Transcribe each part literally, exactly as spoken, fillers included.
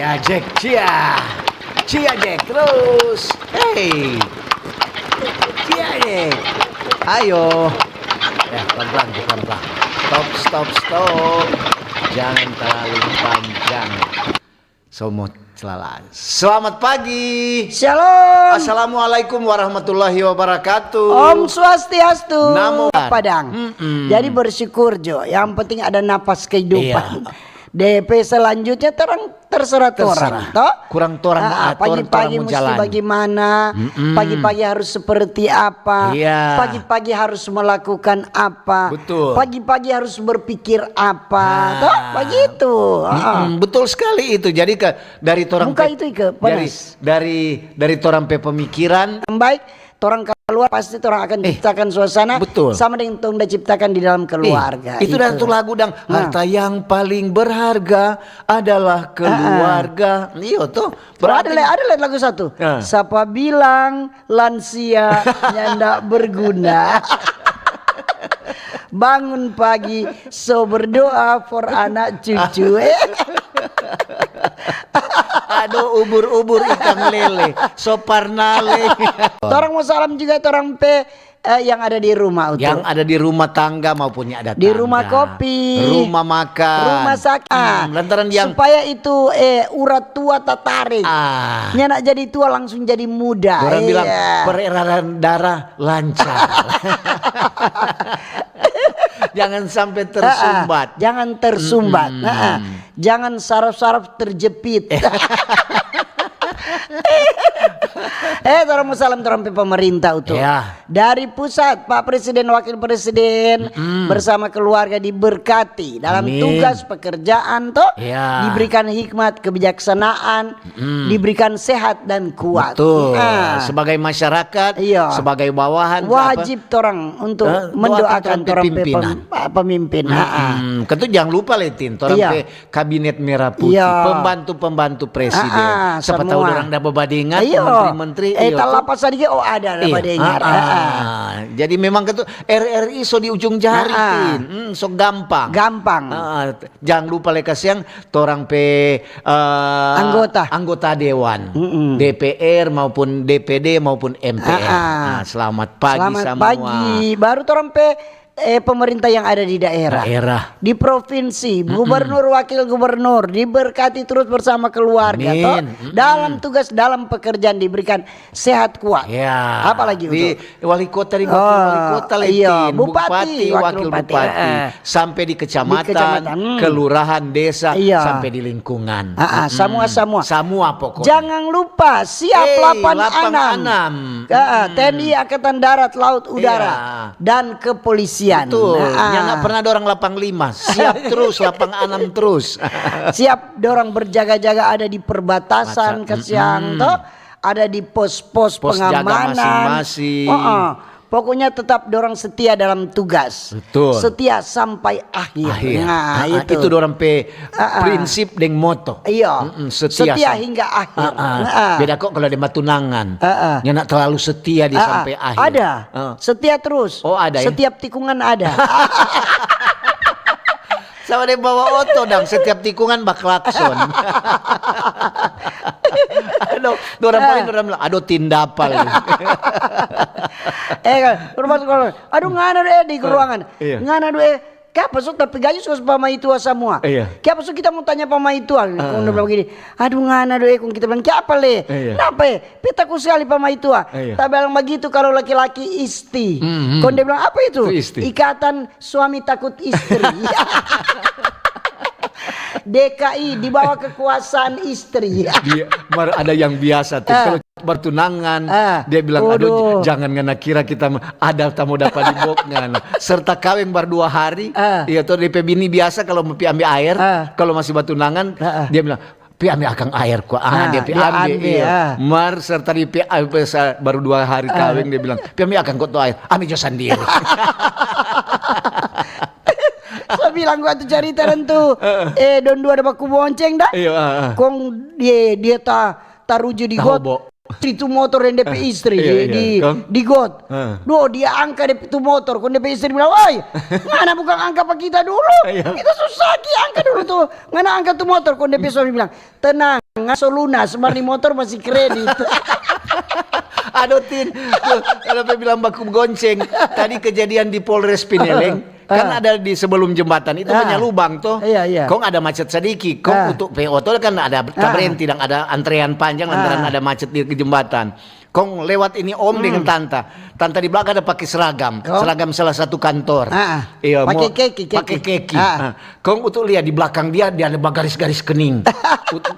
Ya, Jack, cia. Cia, Jack, terus. Hey. Cia, Jack. Ayo. Ya, pelan-pelan, pelan-pelan. Stop, stop, stop. Jangan terlalu panjang. Somo celala. Selamat pagi. Shalom. Assalamualaikum warahmatullahi wabarakatuh. Om Swastiastu. Namo Padang. Mm-mm. Jadi bersyukur jo. Yang penting ada napas kehidupan. Iya. D P selanjutnya terang terserah torang, toh? Kurang torang mo ator, pagi-pagi torang mo musti jalan. Bagimana? Mm-mm. Pagi-pagi harus seperti apa? Iya. Pagi-pagi harus melakukan apa? Betul. Pagi-pagi harus berpikir apa? Nah. Toh? Begitu. Ah. Mm-mm, betul sekali itu. Jadi ke, dari torang pe-, itu, Ike, dari, panas. Dari, dari torang pe pemikiran. Yang baik, torang keluar pasti torang akan ciptakan suasana sama deng tong da ciptakan di dalam keluarga. Itu dah tu lagu dang, nah. Harta yang paling berharga adalah keluarga. Iyo toh. Ada le, ada le lagu satu. Ah. Sapa bilang lansia nyanda berguna. Bangun pagi, so berdoa for anak cucu. Eh. Aduh, ubur-ubur ikang lele, so parnale. Torang mo salam juga torang pe, eh, yang ada di rumah, Utu. Yang ada di rumah tangga maupun yang ada di rumah kopi, rumah makan, rumah sakit. Hmm, lantaran yang supaya itu, eh, urat tua tatarik. Ah. Nyanda jadi tua, langsung jadi muda. Orang bilang, peredaran darah lancar. Jangan sampe tersumbat. Jangan tersumbat. Jangan saraf-saraf terjepit. Eh, torang mo salam torang pe pemerintah, Utu. Dari pusat, Pak Presiden, Wakil Presiden, bersama keluarga diberkati dalam tugas pekerjaan, toh. Diberikan hikmat, kebijaksanaan, diberikan sehat dan kuat. Betul. Sebagai masyarakat, sebagai bawahan, wajib torang untuk mendoakan torang pe pemimpin. Kan tu jang lupa le, Tin, torang pe kabinet merah putih, pembantu-pembantu presiden. Siapa tahu dorang ada babadengar, menteri-menteri. Eh, talapa sadiki, oh, ada, ada badengar. Jadi memang kan tu R R I so di ujung jari, Tin. Hmm, so gampang. Gampang. Jang lupa le kasiang torang pe, eh, anggota dewan, D P R maupun D P D maupun M P R. Nah, selamat pagi samua. Selamat pagi. Baru torang pe, eh, pemerintah yang ada di daerah. Daerah. Di provinsi, gubernur, wakil gubernur, diberkati terus bersama keluarga, toh. Dalam tugas, dalam pekerjaan diberikan sehat kuat. Ya. Apalagi, Utu? Wali kota deng wakil wali kota, Letin, bupati, wakil bupati, sampe di kecamatan, kelurahan, desa, sampe di lingkungan. Samua, samua. Samua pokoknya. Jangan lupa, siap lapan anam. T N I, Angkatan Darat, Laut, Udara, dan kepolisian. Betul. Nyanda pernah dorang lapang lima, siap terus, lapang anam terus. Siap dorang berjaga-jaga ada di perbatasan, kasiang, toh. Ada di pos-pos pengamanan. Pos jaga masing-masing. Pokoknya tetap dorang setia dalam tugas. Betul. Setia sampai akhir. Akhir. Nah, itu dorang pe prinsip deng moto. Iya. Setia hingga akhir. Beda kok kalau di Matunangan. Nyanda terlalu setia di sampai akhir. Ada. Setia terus. Oh, ada ya? Setiap tikungan ada. Sama dia bawa oto dang, setiap tikungan baklakson. Aduh, dorang paling dorang bilang, "Aduh, tindapal." Eh, kan, rumah sekolah. Aduh, ngana deh di ruangan. Iya. Ngana deh, kiapa so tapi gaji so pa maitua samua? Iya. Kiapa so kita mo tanya pa maitua? Kong dia bilang begini, "Aduh, ngana deh," kong kita bilang, "Kiapa le? Iya. Napa, eh? Pe takut sekali pa maitua." Iya. Ta bilang bagitu kalau laki-laki isti. Kong dia bilang, "Apa itu?" Itu isti. Ikatan suami takut istri. D K I, di bawah kekuasaan istri. Dia, mar ada yang biasa tuh, kalau bertunangan, dia bilang, "Aduh, jangan ngana kira kita ada tamu dapat di bok ngana." Serta kaweng baru dua hari, iya tuh, dia pe bini biasa kalau mau pi ambe aer, kalau masih bertunangan, dia bilang, "Pi ambe akang aer kwa." Ah, dia pi ambe, iya. Mar serta dia pi ambe, baru dua hari kaweng, dia bilang, "Pi ambe akang kwa tu aer, ambe jo sandiri." So bilang gua tu carita dan tu, eh, dong dua ada baku bonceng dah. Iya, ah, ah. Kong dia, dia ta, taruju di got. Tahobo. Itu motor deng depe istri di, di got. Duh, dia angka depe tu motor, kong depe istri bilang, "Woi, ngana bukang angka pa kita dulu. Kita so saki angka dulu tu. Ngana angka tu motor," kong depe suami bilang, "Tenang, ngana so lunas, mar ni motor masih kredit." Aduh, Tin, tuh, kalau pe bilang baku gonceng, tadi kejadian di Polres Pineleng, kan ada di sebelum jembatan itu banyak lubang tuh. Iya, iya. Kong ada macet sadiki, kong untuk pe oto kan ada tabrenti dan ada antrean panjang lantaran ada macet di jembatan. Kong lewat ini om deng tanta. Tanta di blakang ada pake seragam. Seragam salah satu kantor. Iyo, pake keki, pake keki. Kong utu lia di blakang dia, dia ada bagaris-garis kening.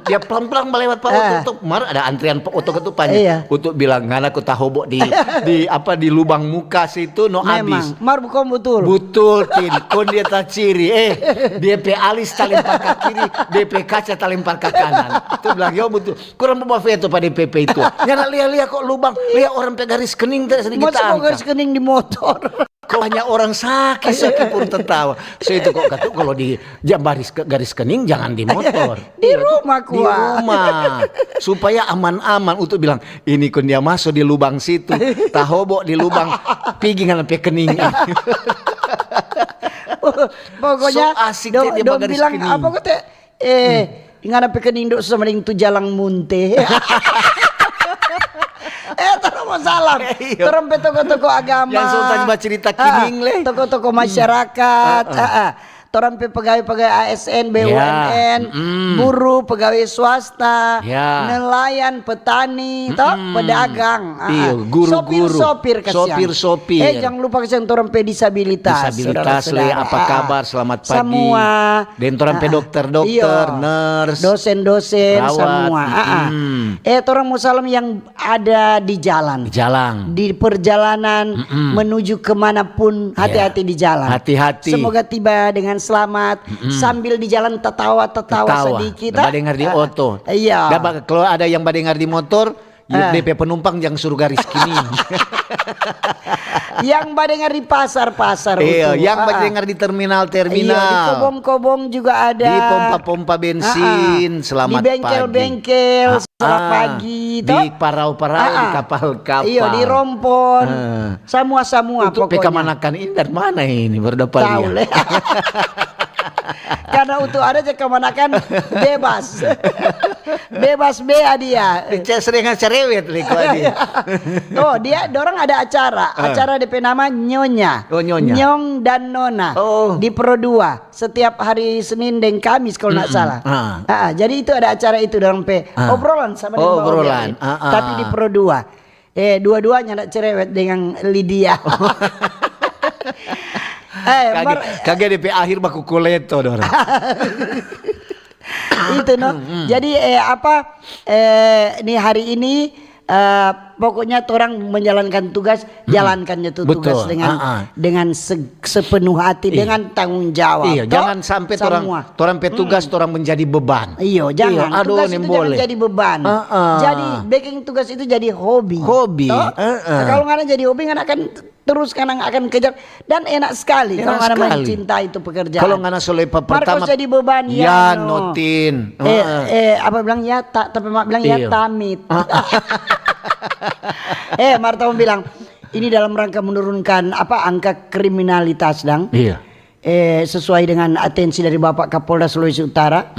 Dia pelan-pelan balewat pa oto tu, mar ada antrian pa oto tu panya. Iya. Utu bilang, "Ngana ko tahobo di, di apa, di lubang muka situ, no abis." Mar bukong butul. Butul, Tin. Kong dia taciri, eh, dia pe alis talempar ka kiri, dia pe kaca talempar ka kanan. Tu bilang, "Yo, butul." Kurang mo bafeto pa D P P itu. Nyanda lia-lia kok lubang, lia orang pe garis kening tadi sedikit. Masa kok garis kening di motor? Kok banyak orang saki, saki pun tertawa. So itu kok katu kalau di jam baris ke-, garis kening jangan di motor. Di rumah. Di rumah. Supaya aman-aman. Utu bilang, "Ini kon dia maso di lubang situ, tahobo di lubang, pigi ngana pe kening." Pokoknya so asik dong, dia dong bagaris bilang kening. Apa kata, eh, ngana pe kening do sama deng tu jalang munte. Eh, torang mo salam. Iya. Torang pe toko-toko agama. Yang so tadi bacerita kening, le. Toko-toko masyarakat. Torang pe pegawai-pegawai A S N, B U M N, buruh, pegawai swasta, nelayan, petani, to, pedagang. Iyo, guru-guru. Sopir-sopir, kasiang. Sopir-sopir. Eh, jang lupa kasiang torang pe disabilitas, le, apa kabar? Selamat pagi. Semua. Deng torang pe dokter-dokter, nurse, dosen-dosen, perawat, samua. Eh, torang mo salam yang ada di jalan. Di jalan. Di perjalanan menuju kemanapun, hati-hati di jalan. Hati-hati. Semoga tiba dengan selamat, sambil di jalan tatawa-tatawa sedikit, badengar di oto. Iya. Kalau ada yang badengar di motor, depe penumpang jang suruh garis kening. Yang badengar di pasar-pasar. Iya, yang badengar di terminal-terminal. Iya, di kobong-kobong juga ada. Di pompa-pompa bensin, selamat pagi. Di bengkel-bengkel, selamat pagi, di parau-parau, di kapal-kapal. Iyo, di rompon. Samua-samua pokoknya. Untuk pe kamanakan ini dari mana ini baru dapat lia? Karena untuk ada je kamanakan bebas. Bebas bea dia. Sering cerewet le kwa dia. Oh, dia, dorang ada acara. Acara depe nama Nyonya. Oh, Nyonya. Nyong dan Nona. Oh. Di Pro dua. Setiap hari Senin deng Kamis, kalau nggak salah. Jadi itu ada acara itu, dorang pe obrolan sama deng Bang Obrolan. Tapi di Pro dua. Eh, dua-duanya ndak cerewet dengan Lydia. Eh, kage, kage depe akhir baku koleto, dorang. Itu, no. Jadi, eh, apa, eh, ni hari ini, eh, pokoknya torang menjalankan tugas, jalankan je tu tugas dengan, dengan se-, sepenuh hati, dengan tanggung jawab. Iya, jangan sampe torang, torang pe tugas, torang menjadi beban. Iyo, jangan. Aduh, tugas itu jangan jadi beban. Jadi, bikin tugas itu jadi hobi. Hobi. Nah, kalau ngana jadi hobi, ngana akan terus ngana akan kejar. Dan enak sekali kalau ngana mencintai itu pekerjaan. Kalau ngana so lepa pertama, jadi beban, ya, no, Tin. Eh, eh, apa bilang, ya, tak, tapi mak bilang, ya, tamit. Eh, Marta bilang, ini dalam rangka menurunkan, apa, angka kriminalitas, dang. Iya. eh, sesuai dengan atensi dari Bapak Kapolda Sulawesi Utara.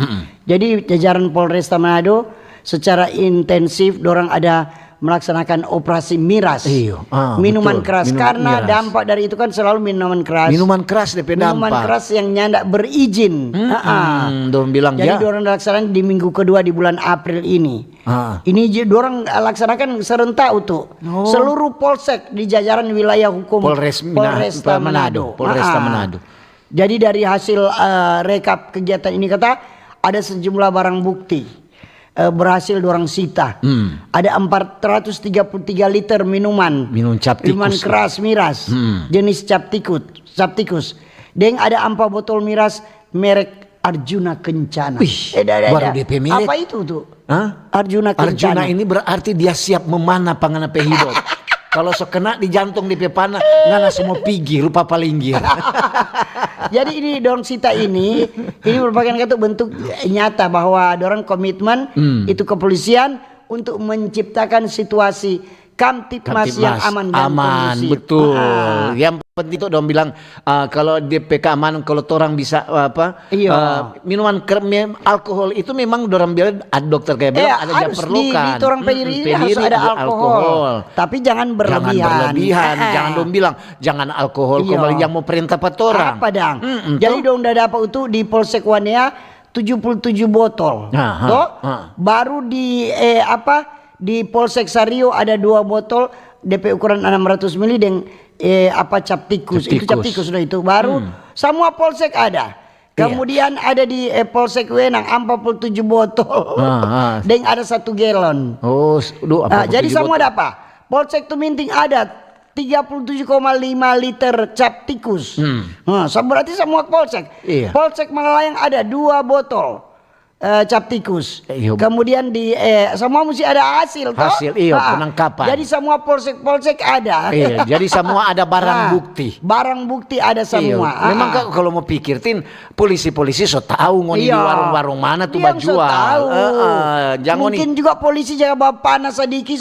Jadi jajaran Polresta Manado secara intensif dorang ada melaksanakan operasi miras. Iyo, ah, minuman betul. Keras. Minum- Karena miras. Dampak dari itu kan selalu minuman keras. Minuman keras depe Minuman dampak. Keras yang nyanda berizin. Mm-mm, Ah, ah. Dong bilang Jadi ya. Dorang laksanakan di minggu kedua di bulan April ini. Ah. Ini je- dorang laksanakan serentak untuk Oh. seluruh polsek di jajaran wilayah hukum Polres Mina- Polresta Manado. Polresta Ah. Manado. Jadi dari hasil eh, rekap kegiatan ini kata ada sejumlah barang bukti eh, berhasil dorang sita. Hmm. Ada empat ratus tiga puluh tiga liter minuman. Minum cap Minuman tikus. Keras miras. Hmm. Jenis cap tikus, cap tikus. Deng ada empat botol miras merek Arjuna Kencana. Wih, Eh, dah, dah, baru dah. D P merek. Apa itu tuh? Hah? Arjuna Kencana. Arjuna ini berarti dia siap memanah pa ngana pe hidop. Kalau so kena di jantung depe panah, ngana semua pigi rupa palinggir. Jadi ini dorang sita ini, ini merupakan satu bentuk nyata bahwa dorang komitmen Hmm. itu kepolisian untuk menciptakan situasi kamtipmas yang Kamtipmas. Aman dan Aman, kondusif. Betul. Ah. Yang penting itu dong bilang ah, kalau depe keamanan, kalau torang bisa apa? Iya. Ah, minuman ker- mem- alkohol itu memang dorang bilang ada dokter kayak bilang Eh, ada ja harus di, perlukan. di torang pe diri ini Mm-mm, harus pe ada diri alkohol. Tapi jangan Jangan berlebihan. berlebihan, Eh, eh. Jangan dong bilang jangan alkohol. Iya. Kembali yang mau perintah pa torang. Apa dang? Mm-mm, Jadi toh. Dong udah dapat itu di Polsek Wanea tujuh puluh tujuh botol. Aha, Toh? Aha. Baru di eh, apa di Polsek Sario ada dua botol D P ukuran enam ratus mili deng eh, apa cap tikus. Cap Itu cap tikus. Tikus sudah itu. Baru Hmm. Semua polsek ada. Iya. Kemudian ada di eh, Polsek Wenang empat puluh tujuh botol. Ah, ah. Deng ada satu galon. Oh, s- duh, Ah, apa jadi tujuh semua botol? Ada apa? Polsek Tuminting ada tiga puluh tujuh koma lima liter cap tikus. Hmm. Nah, so berarti semua polsek. Iya. Polsek Malalayang ada dua botol eh, cap tikus. Eh, iya. Kemudian di eh, semua mesti ada hasil, toh? Hasil, iya, Ah, penangkapan. Jadi semua polsek-polsek ada. Iya, jadi semua ada barang Ah, bukti. Barang bukti ada semua. Iya. Memang Ah. Ka-, kalau mau pikir, Tin, polisi-polisi so tahu ngoni di Iya. warung-warung mana tu Dia yang so bajual. Tahu. Heeh, jangan Mungkin juga polisi jaga bawa panas sadiki.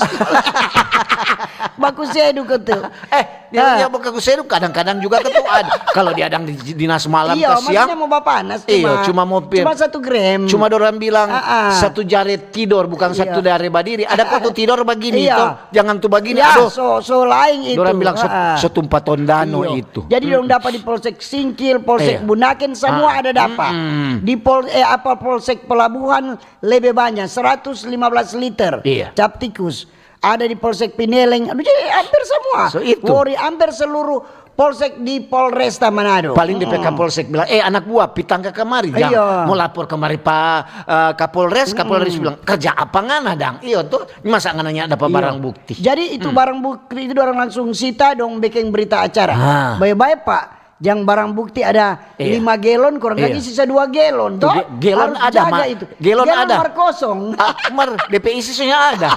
Baku sedu ke tu. Eh, dia Ah. Yang baku sedu kadang-kadang juga kan tu ada. Kalau dia ada di dinas malam Iya, ke siang. Maksudnya mau bawa panas. Iya, cuma mau pi- cuma satu gram. Cuma dorang bilang Ah, ah. Satu jare tidor, bukan Iya. Satu jare badiri. Ada kok tu tidor begini Iya. Toh. Jangan tu begini. Ya, Aduh. so, so lain itu. Dorang bilang so, Ah, ah. So tumpah tondano Iyo. Itu. Jadi dong dapat di Polsek Singkil, Polsek Iya. Bunaken, semua Ah, ada dapat. mm-mm. Di Pol, eh, apa Polsek Pelabuhan lebih banyak, seratus lima belas liter Iya. Cap tikus. Ada di Polsek Pineleng. Aduh, jadi hampir semua. So, itu. Wori hampir seluruh polsek di Polresta Manado. Paling D P K Polsek bilang, "Eh, anak buah, pitang ka kamari, jang Iya. Mau lapor kamari pa eh, Kapolres." Kapolres bilang, "Kerja apa ngana dang?" Iyo tuh, masa ngana nyanda dapat Iya. Barang bukti. Jadi itu barang bukti itu orang langsung sita dong bikin berita acara. Ah. Baik-baik Pak, yang barang bukti ada Iya. Lima galon kurang Iya. Lagi sisa dua galon Tuh, toh. ga-, galon Harus ada, jaga Ma. Itu. Galon ada. Mar kosong. Ah, mar, D P I sisanya ada.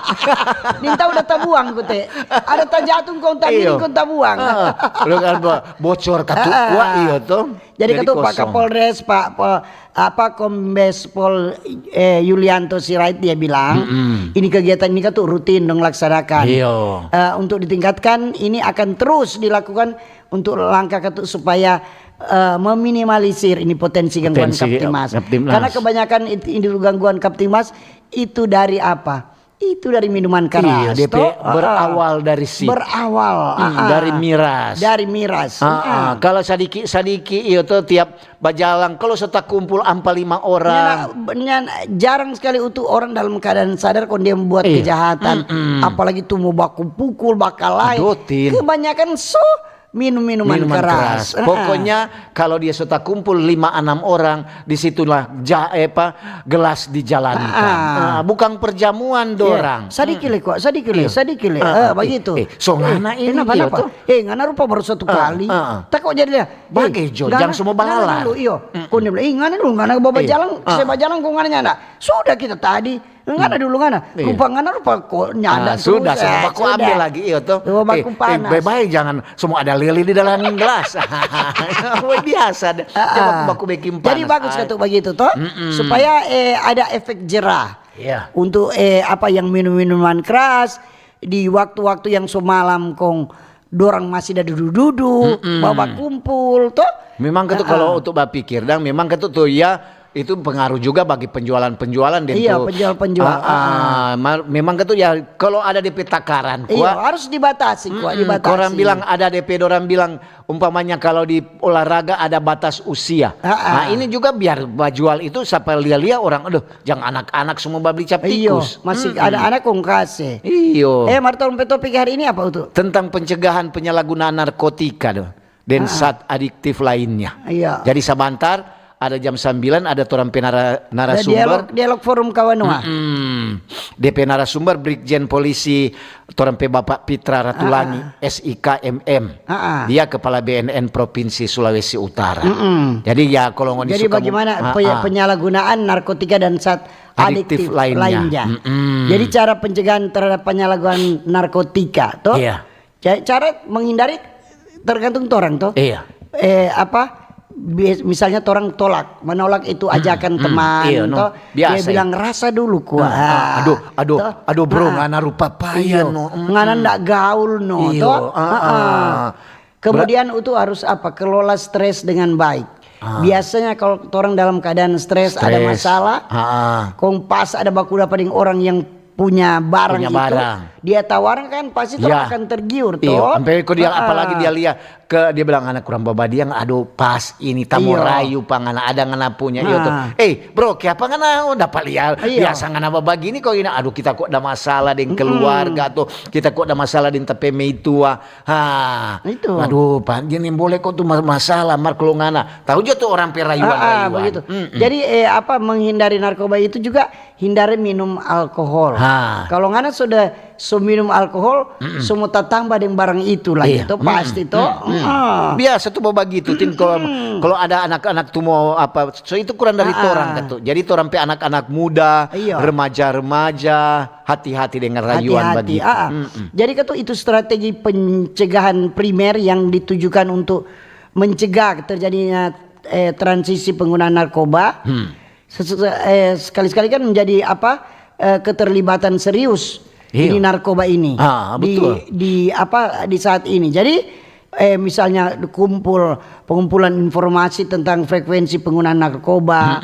Ninta udah tabuang kute. Ada tajatung kau tamiring Iyo. Kau tabuang. Ah, lu kan bo-, bocor katu. Ah, ah. Wah, iyo tuh. Jadi, katu Pak Kosong. Kapolres, Pak Pe- apa Kombes Pol eh, Yulianto Sirait dia bilang, ini kegiatan ini kan tuh rutin dong laksanakan. Iyo. Eh, untuk ditingkatkan ini akan terus dilakukan untuk langkah katu supaya eh, meminimalisir ini potensi gangguan Potensi, Kaptimas. Kaptimas. Karena kebanyakan it- individu gangguan Kaptimas itu dari apa? Itu dari minuman keras. Iya, D P Toh? Ah, ah. Berawal dari situ. Berawal Hmm, ah, ah. Dari miras. Dari miras. Ah, Ah. ah. Kalau sadiki-sadiki, iyo tuh tiap bajalang, kalau so takumpul ampa lima orang. Nyan, nyan, jarang sekali untuk orang dalam keadaan sadar kong dia membuat Iya. Kejahatan, apalagi tu mau baku pukul, bakalae. Dotin. Kebanyakan so minum minuman Minuman keras. keras. Pokoknya kalau dia so takumpul lima enam orang, disitulah ja, eh, apa, gelas dijalankan. Ah, bukan perjamuan dorang. Sadiki le kok, sadiki le, sadiki le. Ah, Eh, begitu. Eh, so ngana ini kenapa, dia kenapa? Tuh. Eh, ngana rupa baru satu kali. Ah. Tak kok jadi dia. Bagai jo, jang semua balala. Dulu, iyo. Kong dia bilang, "Ih, ngana dulu, ngana bawa jalan, saya bawa jalan kong ngana nyanda." Sudah kita tadi. Ngana dulu ngana. Rupa ngana rupa kok nyanda. Ah, sudah, sudah, baku ambil lagi, iyo toh. Baku panas. Baik-baik, jangan semua ada lele di dalam gelas. Biasa deh. Baku, baku bikin panas. Jadi bagus katu begitu toh. Supaya eh, ada efek jerah. Iya. Untuk eh, apa yang minum minuman keras di waktu-waktu yang so malam kong dorang masih da dudu-dudu, Mm-mm. bawa kumpul, to? Memang katu Ah, kalau ah. Untuk bapikir, dang, memang katu tu ya, itu pengaruh juga bagi penjualan-penjualan deng Iya, tu. Penjual-penjual, Ah, ah. Mar- memang katu ya, kalau ada D P takaran, Iya, kuat. harus dibatasi, kuat Mm-mm, dibatasi. Orang bilang ada D P, orang bilang umpamanya kalau di olahraga ada batas usia. Ah, ah. Nah, ini juga biar bajual itu, siapa lia-lia orang, aduh, jangan anak-anak semua babli cap Iyo, tikus. masih ada anak kong kase. Iyo. Eh, mar torang pe topik hari ini apa itu? Tentang pencegahan penyalahgunaan narkotika, do, dan zat adiktif lainnya. Iya. Jadi sabantar ada jam sembilan, ada torang pe nara- Ada narasumber. dialog, dialog forum kawan wa. Mm-mm. D P narasumber Brigjen Polisi torang pe Bapak Pitra Ratulangi, S I K M M. Ah, ah. Dia kepala B N N Provinsi Sulawesi Utara. Mm-mm. Jadi ya kalau ngoni Jadi suka mu- bagaimana Ah, pe- ah. penyalahgunaan narkotika dan zat Adiktif adiktif lainnya. lainnya. Mm-mm. Jadi cara pencegahan terhadap penyalahgunaan narkotika, toh? Iya. Ca- Cara menghindari tergantung torang, toh. Iya. Eh, apa? Bis- Misalnya torang tolak, menolak itu ajakan mm, teman, iya, no. Toh. Biasa Dia bilang itu. Rasa dulu, kuat. Ah, aduh, aduh, Toh? aduh, bro, Ah. ngana rupa paya, Iya. no. Mm-mm. Ngana ndak gaul, no. Iya, Toh? ah, Ah, ah. Ah. Kemudian itu harus apa? Kelola stres dengan baik. Ah. Biasanya kalau orang dalam keadaan stres, ada Stres. Masalah, Ah, ah. kong pas ada baku dapa deng orang yang punya barang Punya itu, barang. Dia tawarkan, pasti Ya. orang akan tergiur, Iya, toh. sampai kok dia, Ah. apalagi dia lia ke, dia bilang, "Anak kurang babadiang, aduh, pas ini tamu Iya. Rayu pa ngana, ada ngana punya itu." Ah. "Eh, bro, kiapa ngana, oh, dapa lia, Iya. Biasa ngana babagini kok ini, aduh, kita kok ada masalah deng keluarga tuh, kita kok ada masalah deng ta pe meitua." Ha. Itu. Aduh, pa, dia nih boleh kok tuh ma- masalah, mar kalau ngana. Tahu jo tuh orang pe rayuan-rayuan. Ah, ah, begitu. Jadi, eh, apa, menghindari narkoba itu juga hindari minum alkohol. Ha. Kalau ngana sudah so minum alkohol, so mo tatamba deng barang itu lagi, Iya. to pasti to. Mm-mm. Ah. Biasa tuh babagi tuh, Tin, kalau kalau ada anak-anak tuh mau apa, so itu kurang dari Ah. torang kan tuh. Jadi torang pe anak-anak muda, Iya. remaja-remaja, hati-hati dengan rayuan Hati-hati, bagitu. Ah, ah. Jadi katu itu strategi pencegahan primer yang ditujukan untuk mencegah terjadinya, eh, transisi penggunaan narkoba. Hmm. Sesu- eh, sekali-sekali kan menjadi apa, eh, keterlibatan serius Iya. ini narkoba ini Ah, di betul. di apa, di saat ini. Jadi, eh, misalnya kumpul pengumpulan informasi tentang frekuensi penggunaan narkoba,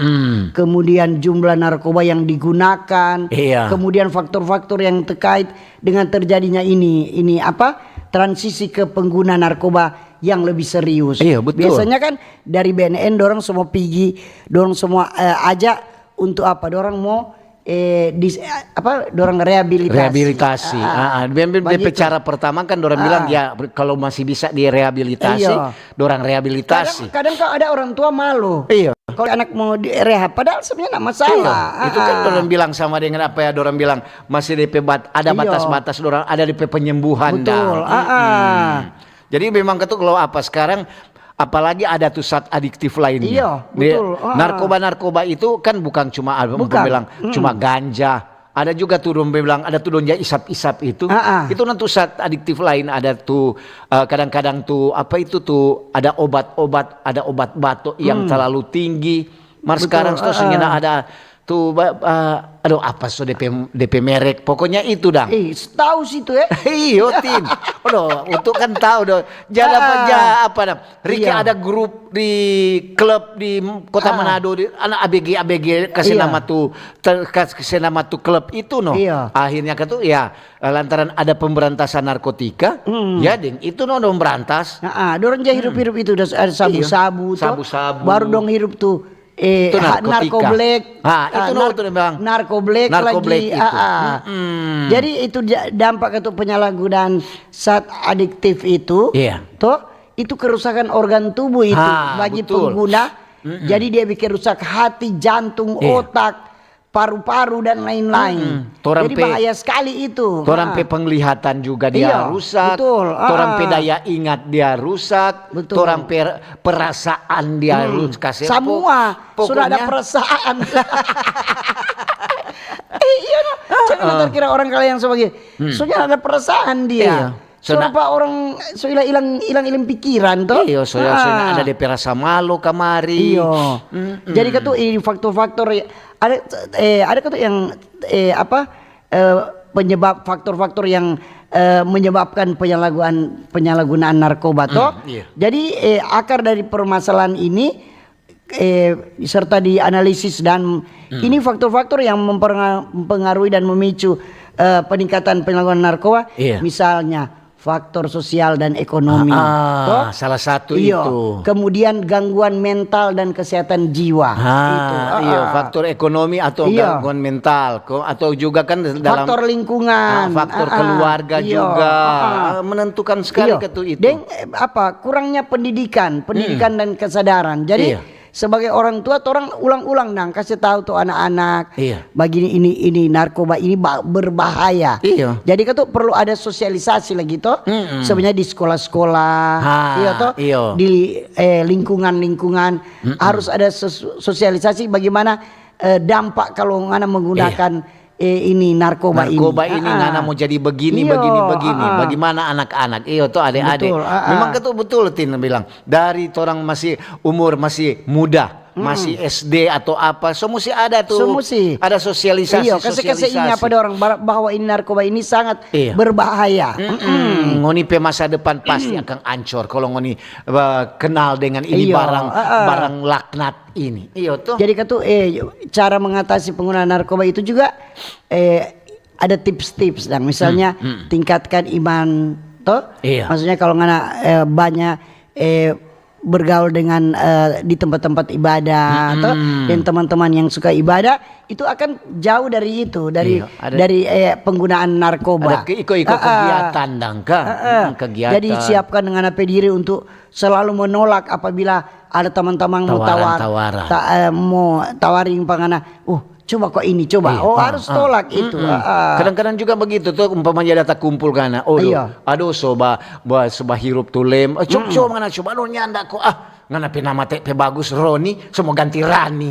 kemudian jumlah narkoba yang digunakan, Iya. kemudian faktor-faktor yang terkait dengan terjadinya ini ini apa, transisi ke pengguna narkoba yang lebih serius. Iya, betul. Biasanya kan dari B N N dorang semua pigi, dorang semua, eh, ajak untuk apa? Dorang mau, eh, dis, eh, apa? Dorang rehabilitasi. Rehabilitasi. Ah, ah. Biar- biar- biar Begitu. Cara pertama kan orang bilang, ya, kalau masih bisa direhabilitasi, Iya. dorang rehabilitasi. Kadang, kadang kalau ada orang tua malu. Iya. Kalau anak mau direhab, padahal sebenarnya nggak masalah. Iya, itu kan Ah, ah. Orang bilang sama dengan apa ya, orang bilang masih D P bat, ada Iya. Batas-batas, orang ada D P penyembuhan. Betul. Dah. Ah, ah. Jadi memang katu kalau apa sekarang, apalagi ada tuh zat adiktif lainnya. Iya, Dia- betul. Ah. Narkoba-narkoba itu kan bukan cuma, ah, Bukan. Bilang cuma ganja. Ada juga tuh dong bilang, ada tuh dong ja isap-isap itu. Ah, ah. Itu nanti zat adiktif lain, ada tuh, eh, kadang-kadang tuh apa itu tuh, ada obat-obat, ada obat batuk yang terlalu tinggi. Mar Betul, sekarang tuh ah, sehingga ah. Ada tuh ba- eh, aduh, apa so D P, D P merek, pokoknya itu dah. Eh, tahu situ ya. Iyo, Tin. Aduh, untuk kan tahu dong. Jadi apa Ah. Ja, apa dah? Ricky Iya. Ada grup di klub di Kota Ah. Manado, di anak A B G, A B G kasih Iya. Nama tuh, ter- kas- kasih nama tuh klub itu, no. Iya. Akhirnya kan tuh ya, lantaran ada pemberantasan narkotika, ya deng itu, no, dong berantas. Nah, ah, dorang ja hirup-hirup itu, ada sabu-sabu, Iya. Toh. Sabu-sabu. Baru dong hirup tuh, eh, Itu ha- narkotika. narko black. Ah, itu Ah, no tuh dia bilang. Narko black Narko lagi. Black itu. Ah, ah. Jadi itu ja- dampak itu penyalahgunaan zat adiktif itu. Iya. Toh, itu kerusakan organ tubuh itu Ah, bagi betul. Pengguna. Jadi dia bikin rusak hati, jantung, Iya. Otak, paru-paru dan lain-lain. Torang Jadi pe- bahaya sekali itu. Torang Ah. pe penglihatan juga dia Iya, rusak. Betul. Torang pe Ah. Daya ingat dia rusak. Betul. Torang pe perasaan dia rusak. Kasih Semua pok- sudah ada pokoknya- perasaan. Eh, iya, no. Coba kira orang kalau yang sebagai, sudah ada perasaan dia. Iya. Sudah- Sudah orang sudah hilang hilang hilang pikiran toh. Iya, soalnya, Ah. Soalnya ada D P rasa malu kamari. Iya. Jadi katu ini faktor-faktor ya, ada eh ada katu yang eh apa eh, penyebab, faktor-faktor yang, eh, menyebabkan penyalahgunaan, penyalahgunaan narkoba, toh. Iya. Jadi, eh, akar dari permasalahan ini, eh, serta dianalisis dan ini faktor-faktor yang mempenga- mempengaruhi dan memicu, eh, peningkatan penyalahgunaan narkoba. Iya. Misalnya faktor sosial dan ekonomi. Ah, Toh? salah satu Iyo. Itu. Kemudian gangguan mental dan kesehatan jiwa. Ah, Itu. Ah, iya, ah. Faktor ekonomi atau Iya. Gangguan mental, ko- atau juga kan dalam Faktor lingkungan. Ah, faktor Ah, ah. keluarga Iyo. juga. Ah, ah. Ah, menentukan sekali Iyo. ke tu itu. Deng, eh, apa, kurangnya pendidikan, pendidikan dan kesadaran. Jadi, Iya. sebagai orang tua, orang ulang-ulang dang kasih tahu tu anak-anak. Iya. Begini, ini, ini narkoba ini ba- berbahaya. Iya. Jadi kan tu perlu ada sosialisasi lagi toh. Mm-mm. Sebenarnya di sekolah-sekolah, Ha, iya toh, iya. Di, eh, lingkungan-lingkungan harus ada ses- sosialisasi bagaimana, eh, dampak kalau ngana menggunakan, eh, ini narkoba, Narkoba ini. ini Ah, ah. Ngana mau jadi begini, Iyo, begini, ah, begini. Ah. Bagaimana anak-anak? Iyo tuh adik-adik. Betul, ah, ah. Memang kan tuh betul Tin bilang, dari orang masih umur masih muda, masih S D atau apa, so musti ada tuh. So musti. Ada sosialisasi. Iyo, kasih kasih ingat pada orang bar- bahwa ini narkoba ini sangat Iyo. Berbahaya. Mm-mm. Ngoni pe masa depan pasti akan ancor kalau ngoni eh, kenal dengan ini Iyo, barang ah, ah. Barang laknat ini. Iyo tuh. Jadi kan tuh, eh, cara mengatasi penggunaan narkoba itu juga, eh, ada tips-tips dang. Misalnya tingkatkan iman, toh. Iya. Maksudnya kalau ngana, eh, banyak, eh, bergaul dengan, eh, di tempat-tempat ibadah, toh, dan teman-teman yang suka ibadah, itu akan jauh dari itu, dari Iya, ada- dari eh, penggunaan narkoba. Ada ke- iko-iko Ah, ah. Kegiatan dang ka. Ah, ah. Hmm, kegiatan. Jadi siapkan dengan apa diri untuk selalu menolak apabila ada teman-teman mau tawar, Tawaran-tawaran. ta- eh, mau tawaring pangana. Oh, coba kok ini, coba. Iya, Oh, ah, harus ah. Tolak itu. Mm-mm. Ah, ah. Kadang-kadang juga begitu tuh umpamanya ada takumpul ngana. Oh, Iya. Aduh, soba, ba- soba hirup tu lem. Eh, coba, coba ngana coba lo nyanda kok. Ah, ngana pe nama te pe bagus Roni, so mo ganti Rani.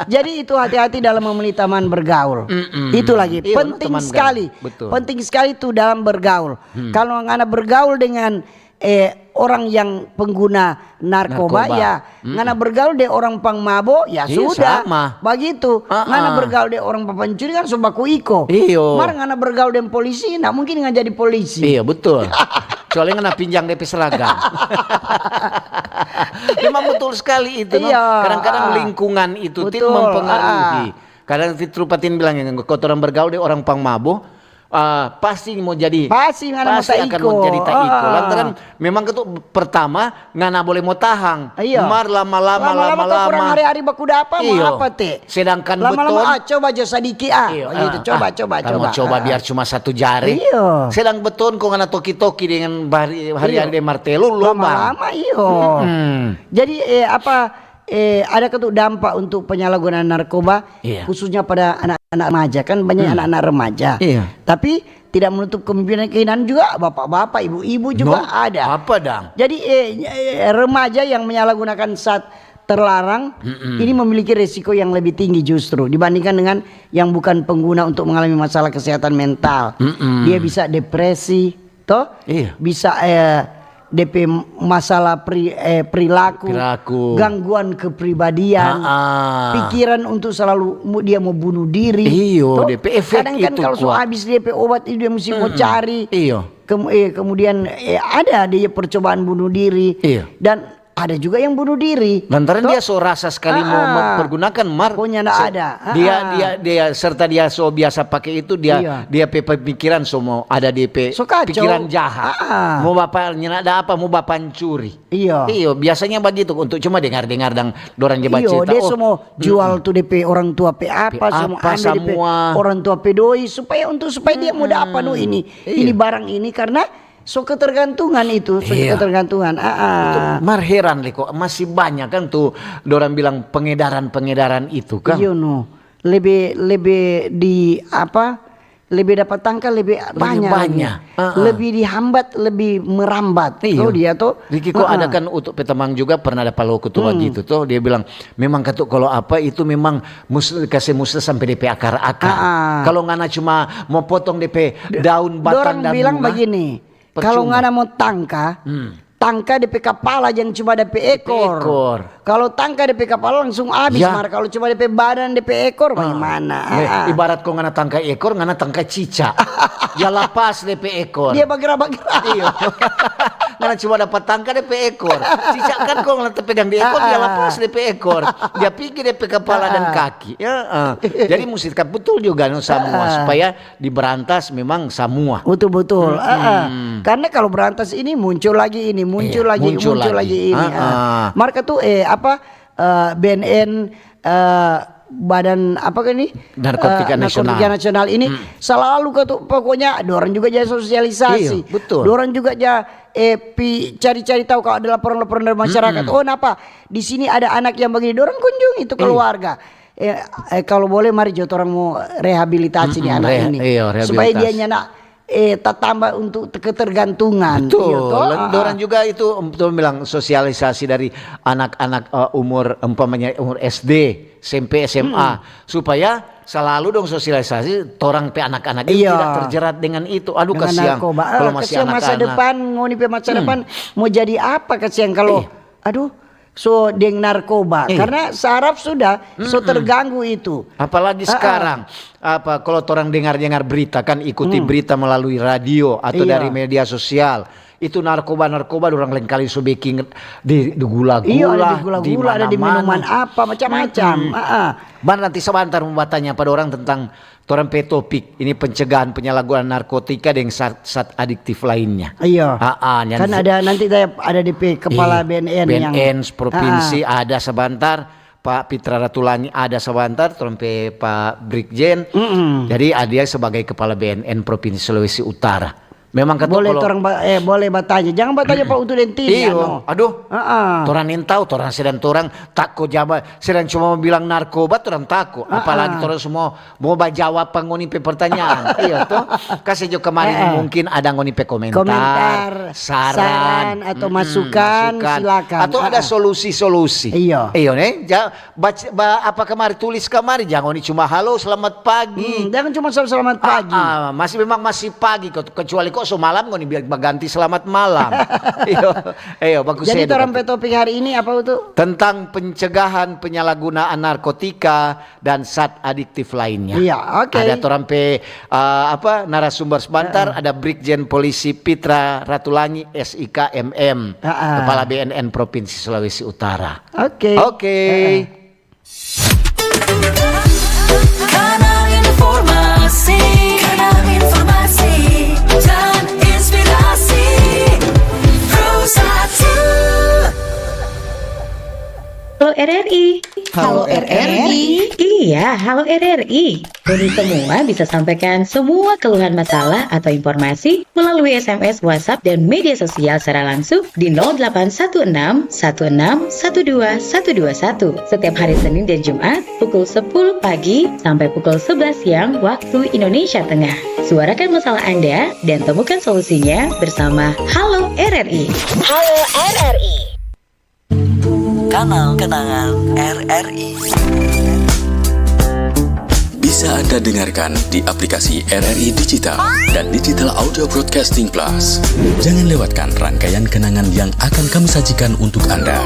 Jadi itu hati-hati dalam memilih teman bergaul. Mm-mm. Itu lagi Iya, penting teman sekali. gaul. Betul. Penting sekali tuh dalam bergaul. Kalau ngana bergaul dengan eh orang yang pengguna narkoba, Narkoba. Ya ngana bergaul deh orang pang mabo, ya Iya, sudah. Sama. Begitu. Ah, Ngana ah. Bergaul deh orang papancuri kan so baku iko. Iyo. Mar ngana bergaul dengan polisi, nah mungkin ngana jadi polisi. Iya, betul. Soalnya ngana pinjang depe seragam. Memang betul sekali itu, no? Iya, Kadang-kadang ah. Lingkungan itu Tin Betul, mempengaruhi. Ah. Kadang Fitru Patin bilang yang kotoran bergaul deh orang pang mabo, ah, pasti mau jadi Pasti ngana mau pasti akan taiko. Mau jadi taiko. Ah. Lantaran memang itu pertama ngana boleh mau tahang. Iya. Mar lama-lama Lama-lama lama-lama. Kurang hari-hari baku dapa mau Iyo. Apa te? Sedangkan Lama-lama beton ah, coba jo sadiki ah. Iyo, Gitu, ah, coba, ah, coba, kan coba. mau coba Ah. Biar cuma satu jari. Iyo. Sedang beton kok ngana toki-toki dengan hari hari Iyo. Hari Martelo lomba. Lama-lama iyo. Hmm. Jadi eh, apa eh, ada ketuk dampak untuk penyalahgunaan narkoba Iya. Khususnya pada anak-anak remaja kan banyak anak-anak remaja. Iya. Tapi tidak menutup kemungkinan keinginan juga bapak-bapak, ibu-ibu juga No, ada. Apa dang? Jadi eh, eh, remaja yang menyalahgunakan saat terlarang ini memiliki resiko yang lebih tinggi justru dibandingkan dengan yang bukan pengguna untuk mengalami masalah kesehatan mental. Dia bisa depresi, toh? Iya. Bisa eh, D P masalah pri, eh, perilaku, Perilaku. Gangguan kepribadian, Ah, ah. Pikiran untuk selalu mu- dia mau bunuh diri. Iyo, Toh? D P efek Kadang kan itu kalau so kuat. Habis D P obat itu dia mesti mau cari. Iyo. Kem- eh, kemudian eh, ada dia percobaan bunuh diri. Iyo. Dan ada juga yang bunuh diri. Lantaran Toh? Dia so rasa sekali mau Ah, ah. Pergunakan mar. Pokoknya ndak Se- ada. Ah, Dia ah. dia dia serta dia so biasa pakai itu dia Iya. Dia pe pemikiran so mau ada D P So kacau. Pikiran jahat. Ah, ah. Mau bapak nyana ada apa mau bapak pancuri. Iya. Iyo, biasanya begitu untuk cuma dengar-dengar dan dorang je Iyo, bacita. dia Oh, semua jual tu D P orang tua pe apa, Pe semua apa ambil D P semua. Orang tua pe doi supaya untuk supaya dia mau dapat no ini, Iya. ini barang ini karena so ketergantungan itu, so Iya. Ketergantungan. Ah, ah. Mar heran le kok masih banyak kan tuh dorang bilang pengedaran-pengedaran itu kan. Iyo no. Lebih lebih di apa? Lebih dapat tangka lebih, Lebih banyak. banyak. Ah, ah. Lebih dihambat, lebih merambat. Iyo. Tuh dia tuh. Riki kok Ah, ada ah. Kan untuk petemang juga pernah ada palo ketua gitu tuh dia bilang memang katu kalau apa itu memang mus kasih musta sampai D P akar-akar. Ah, ah. Kalau ngana cuma mau potong D P daun batang Dorang dan bilang bunga, begini, percuma. Kalau ngana mau tangka, Hmm. tangka depe kapala, jang cuma depe ekor. Ekor. Kalau tangka depe kapala langsung abis, Ya. mar kalau cuma depe badan, depe ekor, Ah. bagaimana? Eh, Ah. ibarat kong ngana tangka ekor, ngana tangka cica. Dia lapas depe ekor. Dia bagerak-bagerak. Iyo. Ngana cuma dapat tangka depe ekor. Cica kan kong ngana pegang di ekor, dia Ah. lapas depe ekor. Dia pigi depe kapala dan Ah. kaki. Ya, ah. Jadi musti betul juga no samua Ah. supaya diberantas memang samua. Betul-betul. Mm-mm. Ah, ah. Karena kalau berantas ini muncul lagi ini, muncul Iya, lagi, muncul muncul lagi. lagi ini. Ah, Ah. ah. Marka tuh, eh, apa, eh, B N N, eh, Badan apa kan ini? Narkotika Eh, Nasional. Narkotika Nasional ini Hmm. selalu katu pokoknya dorang juga jadi sosialisasi. Iya, betul. Dorang juga ja, eh, pi, cari-cari tahu kalau ada laporan-laporan dari masyarakat. Mm-mm. Oh, napa? Di sini ada anak yang begini. Dorang kunjungi itu Iya. keluarga. Eh, eh, kalau boleh mari jo torang mo rehabilitasi ni Mm-mm, anak reha-, ini. iya, Supaya dia rehabilitasi. nyanda, eh, tatamba untuk te-, ketergantungan. Betul. Iya, toh? Lan Ah, dorang ah. juga itu, em, torang bilang sosialisasi dari anak-anak, eh, umur, umpamanya umur S D, S M P, S M A. Mm-mm. Supaya selalu dong sosialisasi torang pe anak-anak ini Iya. tidak terjerat dengan itu. Aduh, Dengan kasiang narkoba. Ah, kalau masih kasiang masa anak-anak. depan, ngoni pe masa Hmm. depan mau jadi apa, kasiang kalau, Iya. aduh, so deng narkoba. Iya. Karena saraf sudah so Mm-mm. terganggu itu. Apalagi Ah, ah. sekarang, apa, kalau torang dengar-dengar berita, kan ikuti Hmm. berita melalui radio atau Iya. dari media sosial. Itu narkoba-narkoba dorang lengkali so beking di, di gula-gula, Iya, ada di gula-gula, ada di mana-mana. minuman apa, macam-macam. Mm-mm. Ah, ah. Mar nanti sabantar mo batanya pa dorang tentang torang pe topik ini, pencegahan penyalahgunaan narkotika deng zat, zat adiktif lainnya. Iya. Ah, ah, yang Kan se- ada nanti ada, ada di pe-, kepala Iya, B N N yang B N N provinsi Ah, ah. ada sabantar, Pa Pitra Ratulangi ada sabantar, torang pe Pa Brigjen. Mm-mm. Jadi, ah, dia sebagai kepala B N N Provinsi Sulawesi Utara. Memang katu Boleh kalau torang ba-, eh, boleh batanya. Jangan batanya Mm-mm. pa Utu deng Tini, Iyo, ano. aduh. Ah, ah. Torang nintau, torang sedang torang tako jaba, sedang cuma mo bilang narkoba, torang tako. Ah, Apalagi ah. torang semua mo bajawab pa ngoni pe pertanyaan. Iyo, to? Kase jo kamari Eh, eh. mungkin ada ngoni pe komentar, Komentar, saran, saran atau mm-mm, masukan, masukan. silakan. Atau ada Ah, ah. solusi-solusi. Iyo. Iyo, ne? Ja-, bac-, ba-, apa kamari, tulis kamari, jang ngoni cuma, "Halo, selamat pagi." Hmm, jangan cuma sel-, "Selamat Ah, pagi." ah, masih, memang masih pagi, ke-, kecuali kok so malam, ngoni biar baganti "Selamat malam." Iyo, iyo, bagus Jadi, ya, torang Dokter. pe topik hari ini apa, Utu? Tentang pencegahan penyalahgunaan narkotika dan zat adiktif lainnya. Iya, oke. Ada torang pe, eh, apa, narasumber sebentar, Heeh. ada Brigjen Polisi Pitra Ratulangi, S I K M M, Ah, ah. Kepala B N N Provinsi Sulawesi Utara. Oke. Oke. Heeh. Kanal informasi, kanal informasi dan inspirasi. Pro satu. Halo R R I. Halo R R I. Iya, halo R R I. Ngoni semua bisa sampaikan semua keluhan, masalah atau informasi melalui S M S, WhatsApp, dan media sosial secara langsung di nol delapan satu enam satu enam satu dua satu dua satu setiap hari Senin dan Jumat pukul sepuluh pagi sampai pukul sebelas siang waktu Indonesia Tengah. Suarakan masalah Anda dan temukan solusinya bersama Halo R R I. Halo R R I. Kanal kenangan R R I. Bisa Anda dengarkan di aplikasi R R I Digital dan Digital Audio Broadcasting Plus. Jangan lewatkan rangkaian kenangan yang akan kami sajikan untuk Anda.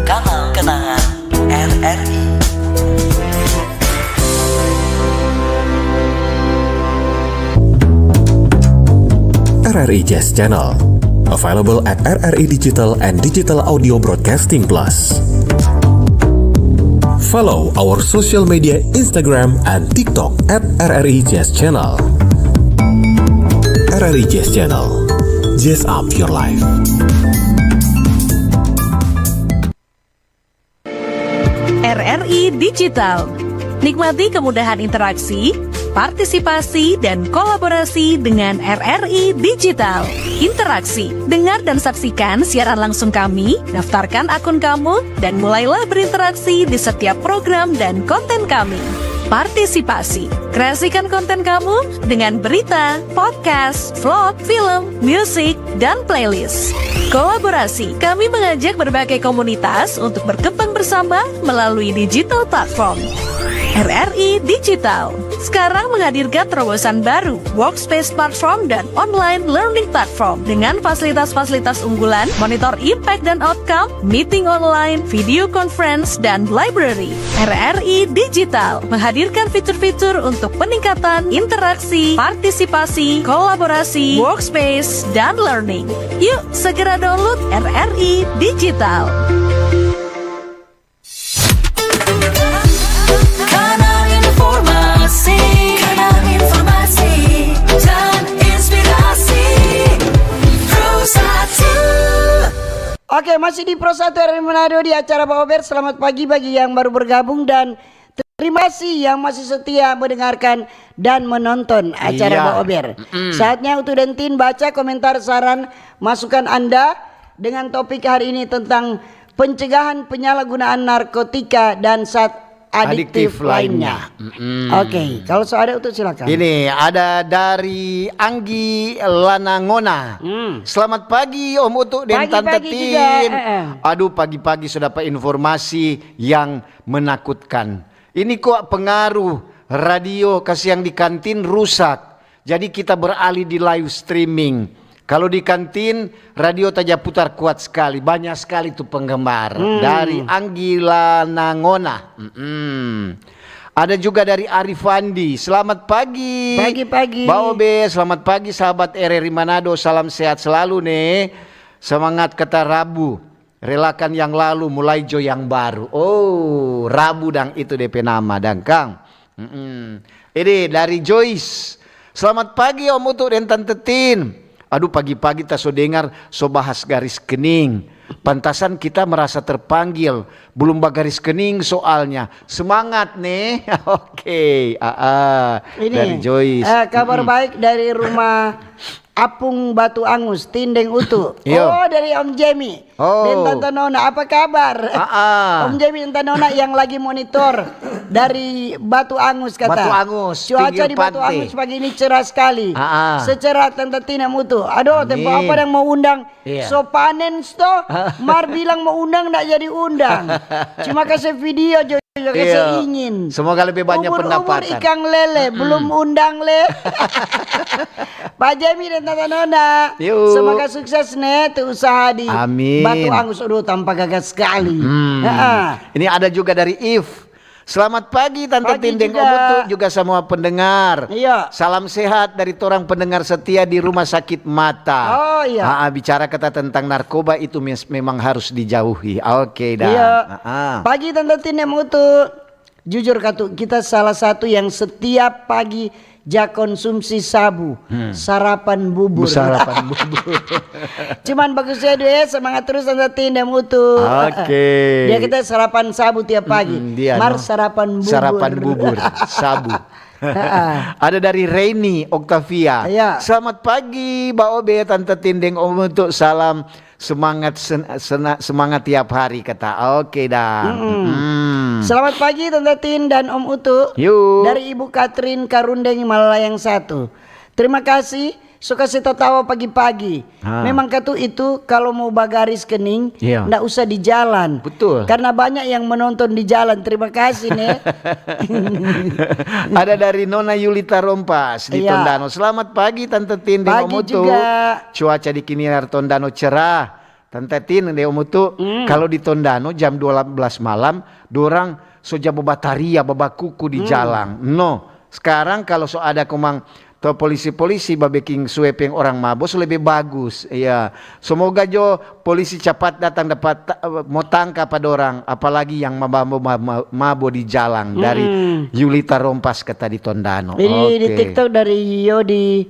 Kanal kenangan R R I. R R I Jazz Channel. Available at R R I Digital and Digital Audio Broadcasting Plus. Follow our social media, Instagram and TikTok at R R I Jazz Channel. R R I Jazz Channel. Jazz up your life. R R I Digital. Nikmati kemudahan interaksi, partisipasi, dan kolaborasi dengan R R I Digital. Interaksi, dengar dan saksikan siaran langsung kami, daftarkan akun kamu, dan mulailah berinteraksi di setiap program dan konten kami. Partisipasi, kreasikan konten kamu dengan berita, podcast, vlog, film, musik, dan playlist. Kolaborasi, kami mengajak berbagai komunitas untuk berkembang bersama melalui digital platform. R R I Digital, sekarang menghadirkan terobosan baru, Workspace Platform dan Online Learning Platform, dengan fasilitas-fasilitas unggulan, monitor impact dan outcome, meeting online, video conference, dan library. R R I Digital menghadirkan fitur-fitur untuk peningkatan interaksi, partisipasi, kolaborasi, workspace, dan learning. Yuk, segera download R R I Digital. Kanal informasi, kanal informasi dan inspirasi. Pro satu. Oke, masih di Pro satu R R I Manado di acara Baober. Selamat pagi bagi yang baru bergabung dan terima kasih yang masih setia mendengarkan dan menonton acara Iya. Baober. Mm-mm. Saatnya Utu Dentin baca komentar, saran, masukan Anda dengan topik hari ini tentang pencegahan penyalahgunaan narkotika dan zat adiktif Adiktif lainnya. lainnya. Mm-mm. Oke, kalau so ada Utu silakan. Ini ada dari Anggi Lanangona. Hmm. Selamat pagi Om Utu dan Tante Pagi-pagi juga, Tin. eh, eh. Aduh, pagi-pagi so dapa informasi yang menakutkan. Ini kwa pengaruh radio kasiang di kantin rusak. Jadi kita beralih di live streaming. Kalau di kantin, radio taja putar kuat skali. Banya skali tu penggemar. Hmm. Dari Anggila Nangona. Mm-mm. Ada juga dari Arifandi. Selamat pagi. Pagi-pagi. Baobe, selamat pagi sahabat R R I Manado. Salam sehat selalu ne. Semangat kata Rabu. Relakan yang lalu, mulai jo yang baru. Oh, Rabu dang itu de pe nama dang, kang. Mm-mm. Ini dari Joyce. Selamat pagi Om Utu dan Tante Tin. Aduh, pagi-pagi ta so dengar so bahas garis kening. Pantasan kita merasa terpanggil. Belum bagaris kening soalnya. Semangat ne. Oke. Ah, ah. Ini, Dari Joyce. eh, kabar Mm-mm. baik dari rumah Apung Batu Angus, Tin deng Utu. Iyo. Oh, dari Om Jemi. Oh. Deng Tante Nona, apa kabar? Ah, ah. Om Jemi deng Tante Nona yang lagi monitor dari Batu Angus, kata. Batu Angus, Cuaca pinggir di Batu pante. Angus pagi ini cerah sekali. Ah, ah. Secerah Tante Tin deng Utu. Aduh, tempo Amin. apa yang mau undang? Iya. So panen sto, mar bilang mau undang ndak jadi undang. Cuma kasih video jo, jo kasih Iya. ingin. Semoga lebih banyak Ubur-ubur pendapatan. Ikan lele, Mm-mm. belum undang le. Pak Jemi dan Tante Nona, Yuk. semoga sukses ne tu usaha di Amin. Batu Angus. Aduh, tampa gagas sekali. Hmm. Ha-ha. Ini ada juga dari If. Selamat pagi Tante Pagi Tin deng juga. Om Utu, juga semua pendengar. Iya. Salam sehat dari torang pendengar setia di Rumah Sakit Mata. Oh, iya. Ah, ah, bicara kata tentang narkoba itu mes-, memang harus dijauhi. Oke dah. Iya. Ah, ah. Pagi Tante Tin deng Om Utu. Jujur katu, kita salah satu yang setiap pagi ja konsumsi sabu, Hmm. sarapan bubur. Sarapan bubur. Cuman bagus ya, Dwe, semangat terus Tante Tin deng Utu. Oke. Dia kita sarapan sabu tiap pagi. Mm-mm, dia, Mar no. sarapan bubur. Sarapan bubur, sabu. Heeh. Ada dari Reini Octavia. Iya. Selamat pagi, Baobe, Tante Tin deng Om Utu. Salam semangat sen-, sena-, semangat tiap hari, kata. Oke dah. Mm-mm. Mm-mm. Selamat pagi, Tante Tin dan Om Utu. Yuk. Dari Ibu Katrin Karundeng, Malalayang satu. Terima kasih, so kasi tatawa pagi-pagi. Ha. Memang katu itu, kalau mau bagaris kening, Iya. ndak usah di jalan. Betul. Karena banyak yang menonton di jalan. Terima kasih, ne. Ada dari Nona Yulita Rompas di Iya. Tondano. Selamat pagi, Tante Tin deng Pagi Om Utu. juga. Cuaca di Kiniar Tondano cerah. Tante Tin deng Om Utu, Hmm. kalau di Tondano jam dua belas malam, dorang so ja babataria, babakuku di Hmm. jalang. No, sekarang kalau so ada komang to polisi-polisi babeking sweeping orang mabo so lebe bagus. Iya. Semoga jo polisi capat datang dapat ta-, mo tangka pa dorang, apalagi yang mabo, mabo, mabo di jalang. Dari Mm-mm. Yulita Rompas kata di Tondano. Ini di Oke. TikTok dari Yodi,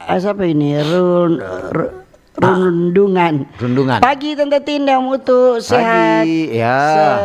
ah, siapa ini? Run-, Ru-, Ah. Rundungan. Rundungan. Pagi Tante Tin deng Om Utu, sehat. Pagi, ya. Se-,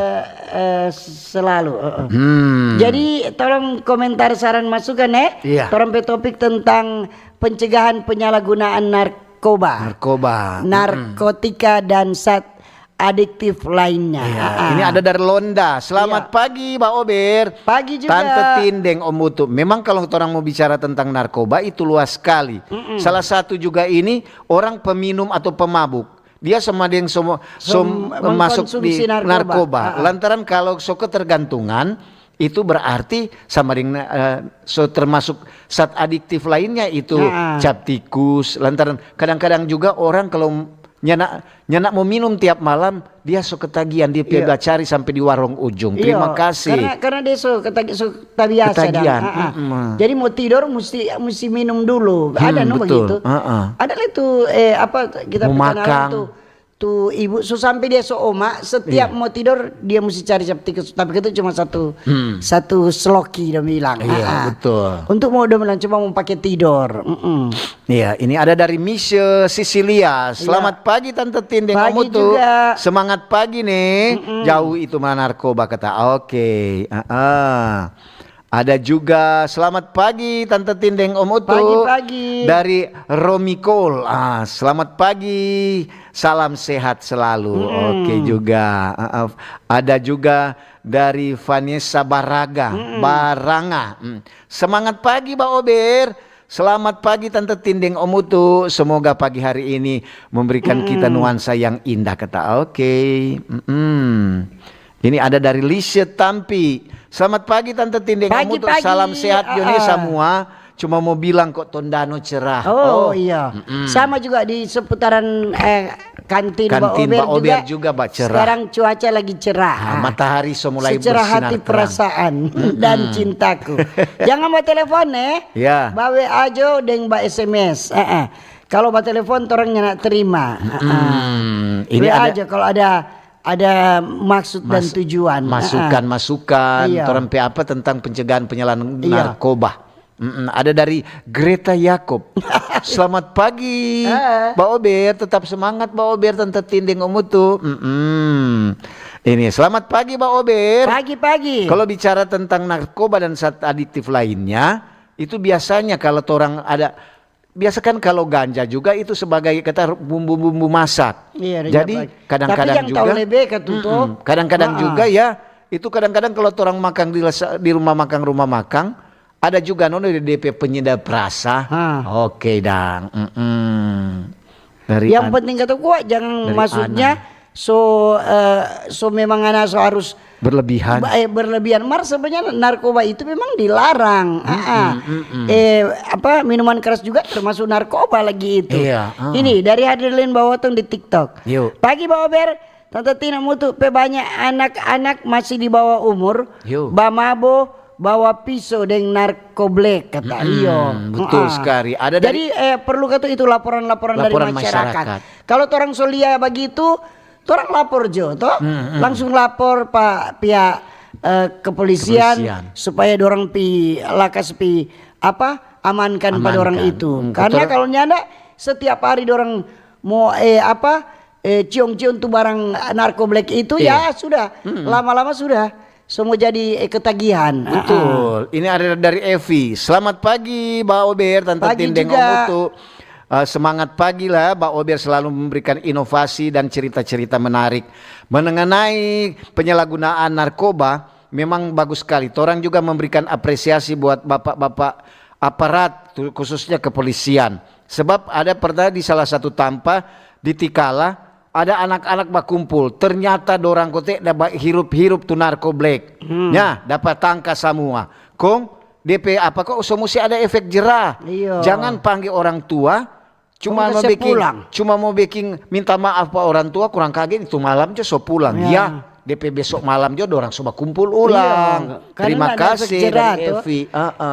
eh, selalu, heeh. Hmm. Jadi, tolong komentar, saran, masukan, eh. Iya. Torang pe topik tentang pencegahan penyalahgunaan narkoba. Narkoba. Mm-mm. Narkotika dan zat adiktif lainnya. Iya. Ah, ah. Ini ada dari Londa. Selamat Iya. pagi, Ba Ober. Pagi juga. Tante Tin deng Om Utu. Memang kalau torang mo bicara tentang narkoba, itu luas skali. Mm-mm. Salah satu juga ini orang peminum atau pemabuk. Dia sama deng so, so Som-, masuk di mengkonsumsi narkoba. narkoba. Ah, ah. Lantaran kalau so ketergantungan, Itu berarti sama deng, eh, so termasuk zat adiktif lainnya itu, cap tikus, lantaran kadang-kadang juga orang kalau nyanda, nyanda mo minum tiap malam, dia so ketagihan, dia pi bacari sampe di warung ujung. Terima kasih. Karena, karena dia so ketagi-, so tabiasa dang. Ketagihan, ah, ah. Jadi mo tidor musti, musti minum dulu. Ada no begitu. Ada lah itu, eh, apa, kita pi kenalan tu, tu ibu, so sampe dia so oma, setiap mo tidor, dia musti cari cap tikus. Tapi itu cuma satu, satu sloki, dong bilang. Iya, betul. Untuk mo, dong bilang, cuma mo pake tidor. Mm-mm. Iya, ini ada dari Misha Sisilia. Selamat pagi, Tante Tin deng Om Utu. Semangat pagi nih. Jauh itu mah narkoba kata. Oke, heeh. Ada juga, "Selamat pagi, Tante Tin deng Om Utu." Pagi-pagi. Dari Romi Cole. Ah, "Selamat pagi, salam sehat selalu." Oke juga. Heeh. Ada juga dari Vanessa Baraga. Baranga. Mm. "Semangat pagi, Ba Ober. Selamat pagi, Tante Tin deng Om Utu. Semoga pagi hari ini memberikan kita nuansa yang indah," kata. Oke. Mm-mm. Ini ada dari Lise Tampi. "Selamat pagi, Tante Tin deng Om Utu. Salam sehat jo ne samua. Cuma mo bilang kok tondano cerah." Oh, iya. Sama juga di seputaran, eh, kantin Ba Ober juga, Ba Ober juga, Ba, cerah. Sekarang cuaca lagi cerah. Ah, matahari so mulai bersinar terang. Secerah hati perasaan dan cintaku. Jangan ba telepon, eh. Ya. Ba W A jo deng ba S M S. Eh, eh. Kalau ba telepon, torang nyanda terima. Ini W A ada jo kalau ada, ada maksud dan tujuan. Masukan-masukan, torang pe apa tentang pencegahan penyalahgunaan narkoba. Mm-mm, ada dari Greta Yakob. "Selamat pagi, Ba Ober. Tetap semangat, Ba Ober, Tante Tin deng Om Utu." Mm-mm. Ini, "Selamat pagi, Ba Ober." Pagi-pagi. Kalau bicara tentang narkoba dan zat adiktif lainnya, itu biasanya kalau torang ada, biasa kan kalau ganja juga itu sebagai kata bumbu-bumbu masak. Iya, jadi kadang-kadang juga, tapi yang tahu lebe ka tu, mm-mm, to. Kadang-kadang juga ya, itu kadang-kadang kalau torang makang di resa-, di rumah makang, rumah makang, ada juga no de pe penyedap rasa. Oke dang. Mm-mm. Yang penting kata gua, jangan, maksudnya, so, eh, so memang ngana so harus berlebihan. Eh, berlebihan. Mar sebenarnya narkoba itu memang dilarang. Mm-mm, mm-mm. Eh, apa, minuman keras juga termasuk narkoba lagi itu. Iya, ah. Ini dari Hadirlin Bawatong di TikTok. Yuk. "Pagi, Ba Ober. Tante Tin deng Om Utu pe banya anak-anak masih di bawah umur, bamabo, bawa piso deng narko black," kata. Mm-mm, iyo. Betul sekali. Ada dari, jadi, eh, perlu kata itu laporan-laporan dari masyarakat. Kalau torang so lia bagitu, torang lapor jo, to? Mm-mm. Langsung lapor pa pihak, eh, kepolisian, supaya dorang pi lakas pi apa, amankan pa dorang itu. Karena kalau nyanda, setiap hari dorang mo, eh, apa, eh, ciong-ciong tu barang narko black itu, ya sudah, lama-lama sudah so mo jadi, eh, ketagihan. Betul. Ini ada dari Evi. "Selamat pagi, Ba Ober, Tante Tin deng Om Utu. Eh, semangat pagi lah, Ba Ober selalu memberikan inovasi dan cerita-cerita menarik mengenai penyalahgunaan narkoba. Memang bagus sekali. Torang juga memberikan apresiasi buat bapak-bapak aparat, tu-, khususnya kepolisian. Sebab ada pernah di salah satu tampa di Tikala, ada anak-anak bakumpul. Ternyata dorang kote da ba-, hirup-hirup tu narko black. Nya, dapa tangka samua. Kong, de pe apa kok so musti ada efek jera. Iyo. Jangan pangge orang tua, cuma mo beking, cuma mo beking minta maaf pa orang tua, kurang kage itu malam jo so pulang." Ya, de pe besok malam jo dorang so bakumpul ulang. Terima kasih dari Evi.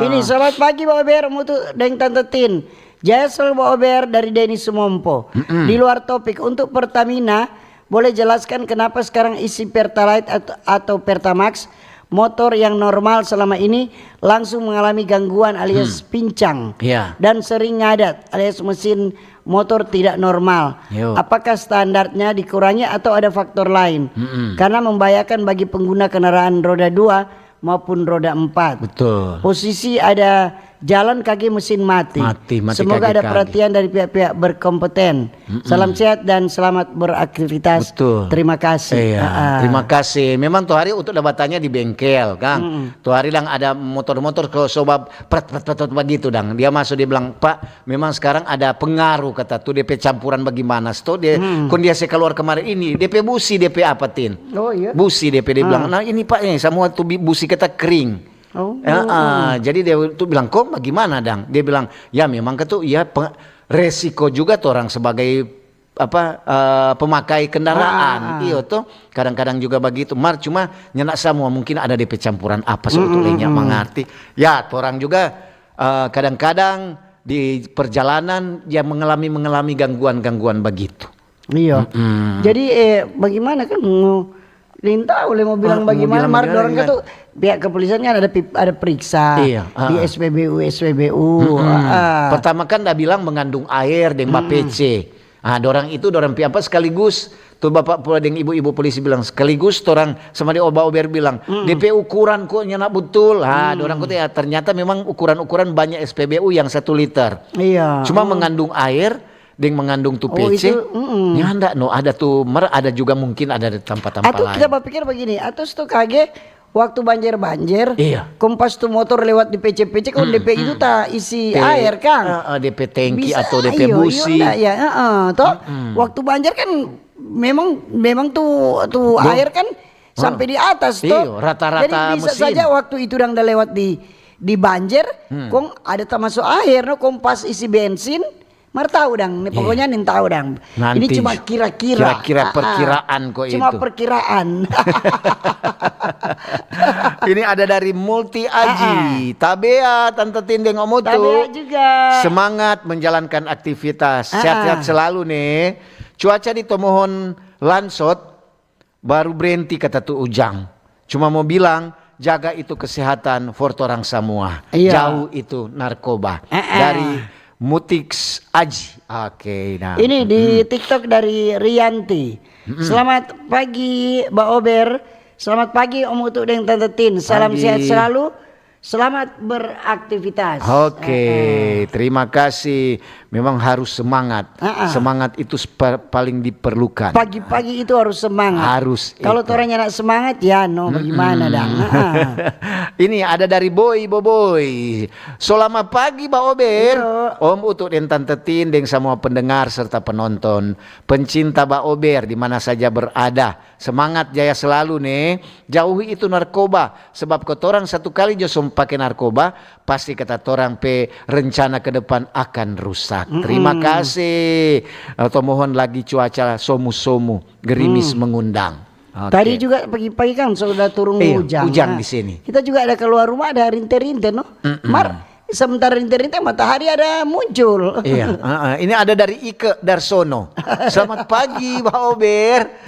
Ini, "Selamat pagi, Ba Ober, Om Utu deng Tante Tin. Jaya selalu, Ba Ober, dari Denny Sumompo." Di luar topik, untuk Pertamina, boleh jelaskan kenapa sekarang isi Pertalite atau, atau Pertamax, motor yang normal selama ini langsung mengalami gangguan alias pincang dan sering ngadat alias mesin motor tidak normal. Apakah standarnya dikurangi atau ada faktor lain? Karena membahayakan bagi pengguna kendaraan roda dua maupun roda empat. Betul. Posisi ada Jalan kage mesin mati. Mati, mati. Semoga kage ada kage. Perhatian dari pihak-pihak berkompeten. Mm-mm. Salam sehat dan selamat beraktivitas. Betul. Terima kasih. Iya, ah, ah. Terima kasih. Memang tu hari untuk dapatannya di bengkel, kang. Mm-mm. Tu hari dang ada motor-motor ko so ba pret, pret, pret, pret bagitu dang. Dia maso, dia bilang, "Pak, memang sekarang ada pengaruh," kata tu, "depe campuran bagimana." Sto dia, mm, kon dia se kaluar kemarin ini, depe busi, depe apa, Tin? Oh, iya? Busi depe, dia bilang, ah, "Nah, ini, Pak, ini samua tu bi-, busi kita kering." Oh. Ya, ah, jadi dia tu bilang, "Kong bagimana dang?" Dia bilang, "Ya, memang katu, iya, pe-, resiko juga torang sebagai, apa, eh, pemakai kendaraan." Ah, ah, ah. Iyo to, kadang-kadang juga bagitu. Mar, cuma nyanda samua, mungkin ada depe campuran apa so, mm, tu mm, lenya, mm, mangarti. Ya, torang juga, eh, kadang-kadang di perjalanan ya mengalami, mengalami gangguan-gangguan bagitu. Iyo. Mm-mm. Jadi, eh, bagimana kan mo, nintau le mo bilang, ah, mo bagimana, bilang mar bagimana, dorang kan tu pihak kepolisian kan ada pi-, ada periksa, iya, di, ah, S P B U, S P B U, mm-mm, ah, ah. Pertama kan da bilang mengandung aer deng, mm-mm, bapece. Ah, dorang itu, dorang pi apa, sekaligus tu bapak pula deng ibu-ibu polisi bilang, sekaligus torang sama di Oba Ober bilang, mm, depe ukuran kok nyanda butul. Ah, mm, dorang kok ya, ternyata memang ukuran-ukuran banyak S P B U yang satu liter. Iya. Cuma, oh, mengandung aer, deng mengandung tu, oh, pece, itu, mm-mm, nyanda no, ada tu, mer-, ada juga mungkin ada di tampa-tampa lain. Atau kita bapikir bagini, atau sto kage waktu banjer-banjer, iya, kong pas tu motor lewat di pece-pece, kong, mm, depe itu ta isi aer, kang. Pe-, eh, eh, depe tangki atau depe busi. Bisa, iyo, iyo, nda, ya, eh, eh, to? Mm-mm. Waktu banjer kan memang, memang tu, tu aer kan sampe di atas, to? Iyo, rata-rata mesin. Jadi bisa saja waktu itu dang da lewat di, di banjer, hmm, kong ada tamaso aer, no, kong pas isi bensin, mar tau dang, ne, iya, pokoknya nintau dang. Ini cuma kira-kira. Kira-kira, ah, ah, perkiraan ko itu. Cuma perkiraan. Ini ada dari Multi Aji. Ah, ah. Tabea, Tante Tin deng Om Utu. Tabea juga. Semangat menjalankan aktivitas. Ah, ah. Sehat-sehat selalu, ne. Cuaca di Tomohon Lansot, baru brenti kata tu ujang. Cuma mo bilang, jaga itu kesehatan for torang samua. Iya. Jauh itu narkoba. Eh, eh. Dari Mutix Aji. Oke, nah. Ini di, mm-mm, TikTok dari Rianti. Mm-mm. Selamat pagi, Ba Ober. Selamat pagi, Om Utu deng Tante Tin. Salam sehat selalu. Pagi. Selamat beraktivitas. Oke, heeh, terima kasih. Memang harus semangat. Heeh. Semangat itu spa-, paling diperlukan. Pagi-pagi itu harus semangat. Harus. Kalau itu. Torang nyanda semangat, ya no, mm-mm, bagaimana dang? Heeh. Ini ada dari Boy Boboy. Selamat pagi, Ba Ober. Iyo. Om Utu deng Tante Tin deng samua pendengar serta penonton. Pencinta Ba Ober di mana saja berada. Semangat jaya selalu, ne. Jauhi itu narkoba, sebab katorang satu kali jo so pake narkoba, pasti kata torang pe rencana ke depan akan rusak. Mm-mm. Terima kasih. Atau mohon lagi cuaca somu-somu, gerimis, hmm, mengundang. Oke. Tadi juga pagi-pagi kan sudah turun, iya, hujan. Hujan, nah, di sini. Kita juga ada keluar rumah, ada rinte-rinte, no? Mm-mm. Mar, sementara rinte-rinte, matahari ada muncul. Iya, heeh. Ini ada dari Ike Darsono. "Selamat pagi, Ba Ober."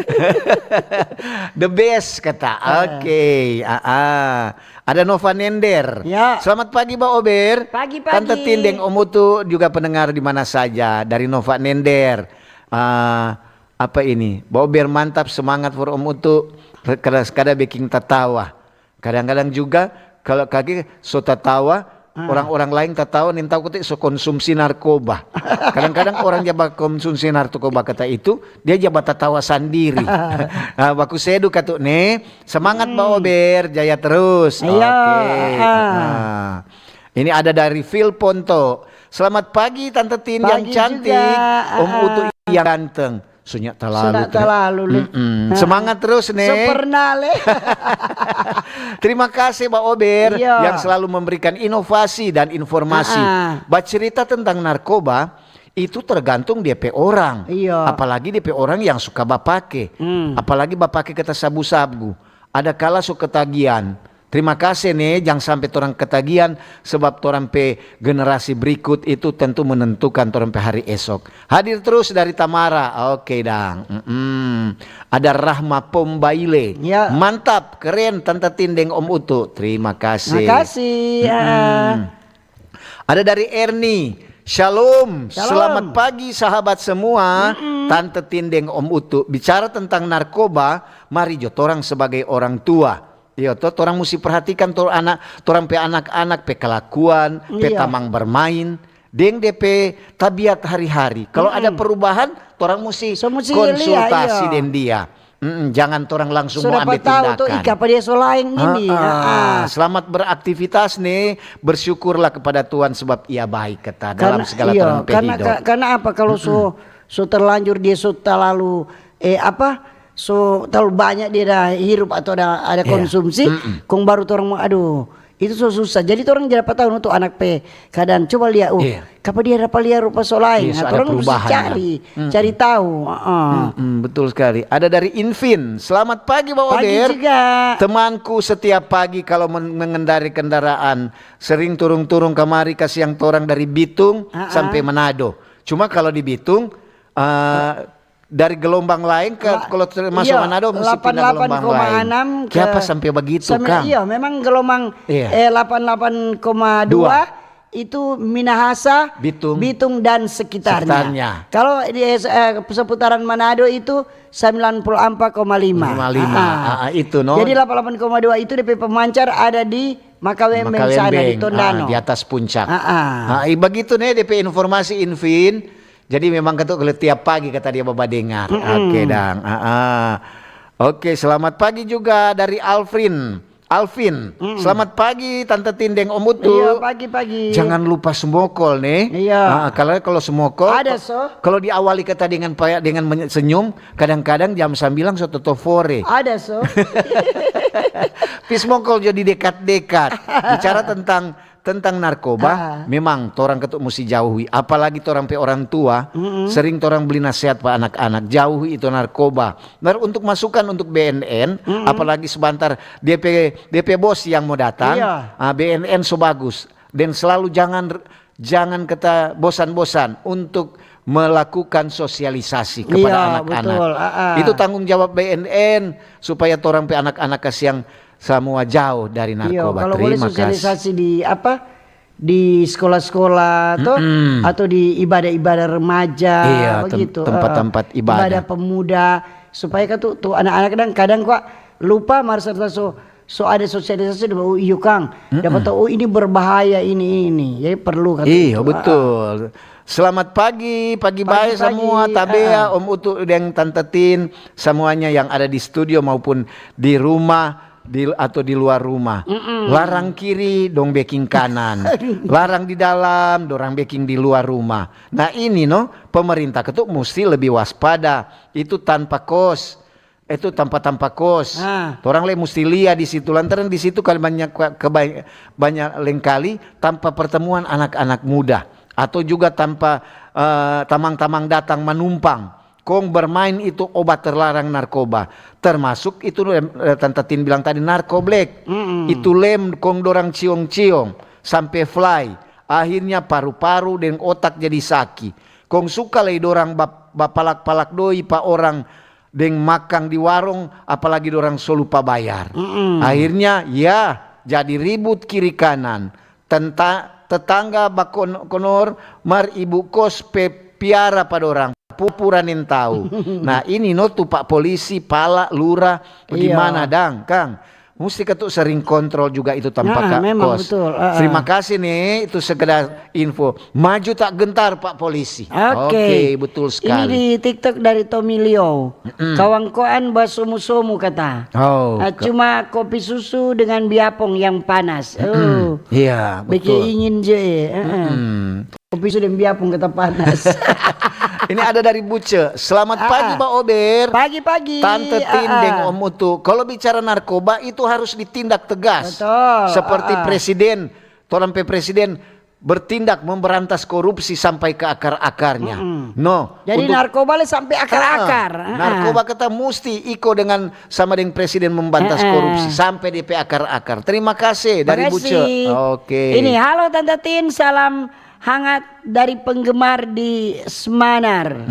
The best, kata. Eh. Oke, ah, ah. Ada Nova Nender. Ya. "Selamat pagi, Ba Ober." Pagi, pagi. Tante Tin deng Om Utu juga pendengar di mana saja. Dari Nova Nender. Ah, apa ini? "Ba Ober mantap, semangat for Om Utu. Re-, kada, kada beking tatawa." Kadang-kadang juga, kalo kage so tatawa, ah, orang-orang laeng tatawa, nintau kote so konsumsi narkoba. Kadang-kadang orang ja bakonsumsi narkoba kata itu, dia ja batatawa sandiri. Ah, baku sedu katu ne. Semangat, hmm, Ba Ober, jaya terus. Iya, oke, ah, ah. Ini ada dari Phil Ponto. "Selamat pagi, Tante Tin yang cantik, pagi juga, Om, ah, Utu yang ganteng." Sunya talalu, talalu, le. Mm-mm. Nah. Semangat terus, ne. Sempurna, le. Terima kasih, Ba Ober, iya, yang selalu memberikan inovasi dan informasi. Ah, ah. Bacerita tentang narkoba, itu tergantung dia pe orang. Iya. Apalagi dia pe orang yang suka bapake. Hmm. Apalagi bapake kata sabu-sabu. Ada kala so ketagian. Terima kasih ne, jang sampe torang ketagian, sebab torang pe generasi berikut itu tentu menentukan torang pe hari esok. Hadir terus dari Tamara, oke dang. Mm-mm. Ada Rahma Pombaile. Ya. Mantap, keren Tante Tin deng Om Utu. Terima kasih. Makasih, ya. Mm-mm. Ada dari Erni. Shalom. Shalom. Selamat pagi sahabat semua. Mm-mm. Tante Tin deng Om Utu. Bicara tentang narkoba, mari jo torang sebagai orang tua. Iyo to, torang musti perhatikan to anak, torang pe anak-anak pe kelakuan, pe tamang bermain, deng de pe tabiat hari-hari. Kalau ada perubahan, torang musti konsultasi deng dia. Mm-mm, jangan torang langsung mo ambe tindakan. So dapa tau to, ih, kapa dia so laeng ini. Selamat beraktivitas ne, bersyukurlah kepada Tuhan sebab Ia baik kata dalam segala torang pe hidop. Karena apa, kalau so, so terlanjur dia so talalu, eh, apa, so talalu banya dia da hirup atau ada, ada konsumsi, kong baru torang mo, aduh, itu so susah. Jadi torang ja dapa tau no tu anak pe keadaan. Coba lia, uh, kapa dia dapa lia rupa so laeng. Nah, torang musti cari, cari tau. Mm-mm, betul sekali. Ada dari Invin. Selamat pagi, Ba Ober. Pagi juga. Temanku, setiap pagi kalau men-, mengendarai kendaraan, sering turung-turung kamari kasiang torang dari Bitung sampe Manado. Cuma kalau di Bitung, eh, dari gelombang laeng ke, kalau termasuk Manado, musti pindah gelombang laeng. Kiapa sampe bagitu, Kang? Iya, memang gelombang, eh, delapan delapan koma dua itu Minahasa, Bitung dan sekitarnya. Kalau di, eh, seputaran Manado itu sembilan puluh empat koma lima. Lima lima. Ah, itu, no. Jadi delapan delapan koma dua itu de pe pemancar ada di Makawembe sana, di Tondano. Ah, di atas puncak. Ah, bagitu ne de pe informasi, Invin. Jadi memang katu kalau tiap pagi kata dia baba dengar. Oke, dang. Ah, ah. Oke, selamat pagi juga dari Alvin. Alvin, selamat pagi Tante Tin deng Om Utu. Iya, pagi-pagi. Jangan lupa smokol ne. Iya. Ah, kalau, kalau smokol, ada so. Kalau diawali kata dengan paya-, dengan menye-, senyum, kadang-kadang jam sambilang so toto fore. Ada so. Pi smokol jadi dekat-dekat. Bicara tentang tentang narkoba, memang torang katu musti jauhi. Apalagi torang pe orang tua, sering torang bli nasehat pa anak-anak, jauhi itu narkoba. Nah, untuk masukan untuk B N N, apalagi sebantar de pe, de pe bos yang mo datang, ah, B N N so bagus. Dan selalu jangan, jangan kata bosan-bosan untuk melakukan sosialisasi kepada anak-anak. Itu tanggung jawab B N N supaya torang pe anak-anak kasiang samua jao dari narkoba. Terima kasih. Sosialisasi di apa, di sekolah-sekolah to, atau di ibadah-ibadah remaja, begitu, tempat-tempat ibadah pemuda, supaya kan tu, tu anak-anak kadang, kadang kwa lupa, mar serta so, so ada sosialisasi, oh iyo kang, dapat tahu, oh ini berbahaya, ini, ini, jadi perlu kan. Iyo, betul. Selamat pagi, pagi bae samua, tabea, Om Utu deng Tante Tin, semuanya yang ada di studio maupun di rumah, di, atau di luar rumah. Larang kiri, dong beking kanan. Larang di dalam, dorang beking di luar rumah. Nah, ini no, pemerintah ketu musti lebih waspada. Itu tanpa kos. Itu tampa-tampa kos. Torang le musti lia di situ. Lantaran di situ kan banyak, keba-, banyak lengkali tampa pertemuan anak-anak muda. Atau juga tampa, eh, tamang-tamang datang manumpang. Kong bermain itu obat terlarang narkoba. Termasuk itu, eh, Tanta Tin bilang tadi, narko black. Itu lem kong dorang ciong-ciong sampe fly. Akhirnya paru-paru deng otak jadi saki. Kong suka lei dorang bap-, bapalak-palak doi pa orang deng makang di warong, apalagi dorang so lupa bayar. Akhirnya, ya, jadi ribut kiri kanan. Tenta-, tetangga bakon-, konor, mar ibu kos pe piara pa dorang, pura-pura nintau. Nah, ini no tu pak polisi, pala, lura, bagimana dang, kang? Musti katu sering kontrol juga itu tampa kos. Memang betul. Terima kasih nih, itu sekedar info. Maju tak gentar pak polisi. Oke, betul sekali. Ini di TikTok dari Tommy Leo. Kawangkoan basomu-somu kata. Oh, cuma kopi susu dengan biapong yang panas. Oh. Iya, betul. Bikin ingin je. Kopi susu deng biapong kata panas. Ini ada dari Buce. Selamat pagi, Ba Ober. Pagi-pagi. Tante Tin deng Om Utu. Kalau bicara narkoba itu harus ditindak tegas. Betul. Seperti presiden, torang pe presiden bertindak memberantas korupsi sampai ke akar-akarnya. No. Jadi narkoba le sampai akar-akar. Narkoba kata musti iko dengan sama deng presiden memberantas korupsi sampai di pe akar-akar. Terima kasih dari Buce. Oke. Ini, halo Tante Tin, salam hangat dari penggemar di Semanar.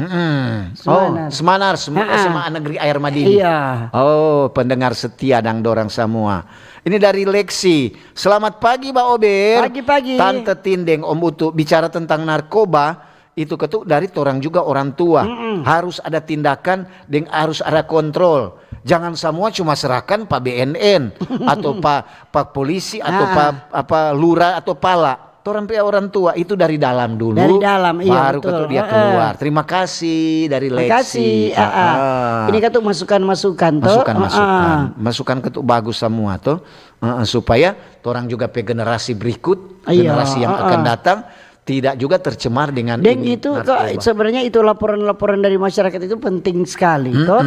Oh, Semanar, SMA Negeri Air Madidi. Iya. Oh, pendengar setia dang dorang samua. Ini dari Lexi. Selamat pagi, Ba Ober. Pagi-pagi. Tante Tin deng Om Utu bicara tentang narkoba, itu ketu dari torang juga orang tua. Harus ada tindakan deng harus ada kontrol. Jangan samua cuma serahkan pa B N N atau pa, pa polisi atau pa apa, lura atau pala. Torang pe orang tua itu dari dalam dulu, dari dalam, iya, baru betul, ketuk dia keluar. Terima kasih dari Lexi. Makasih, ah, ah. Ini ketuk masukan-masukan, to. Masukan-masukan. Ah, ah. Masukan ketuk bagus samua, to. Ah, ah, supaya torang juga pe generasi berikut, iya, generasi yang akan datang, tidak juga tercemar dengan deng ini, itu, narkoba. Sebenarnya itu laporan-laporan dari masyarakat itu penting sekali, to.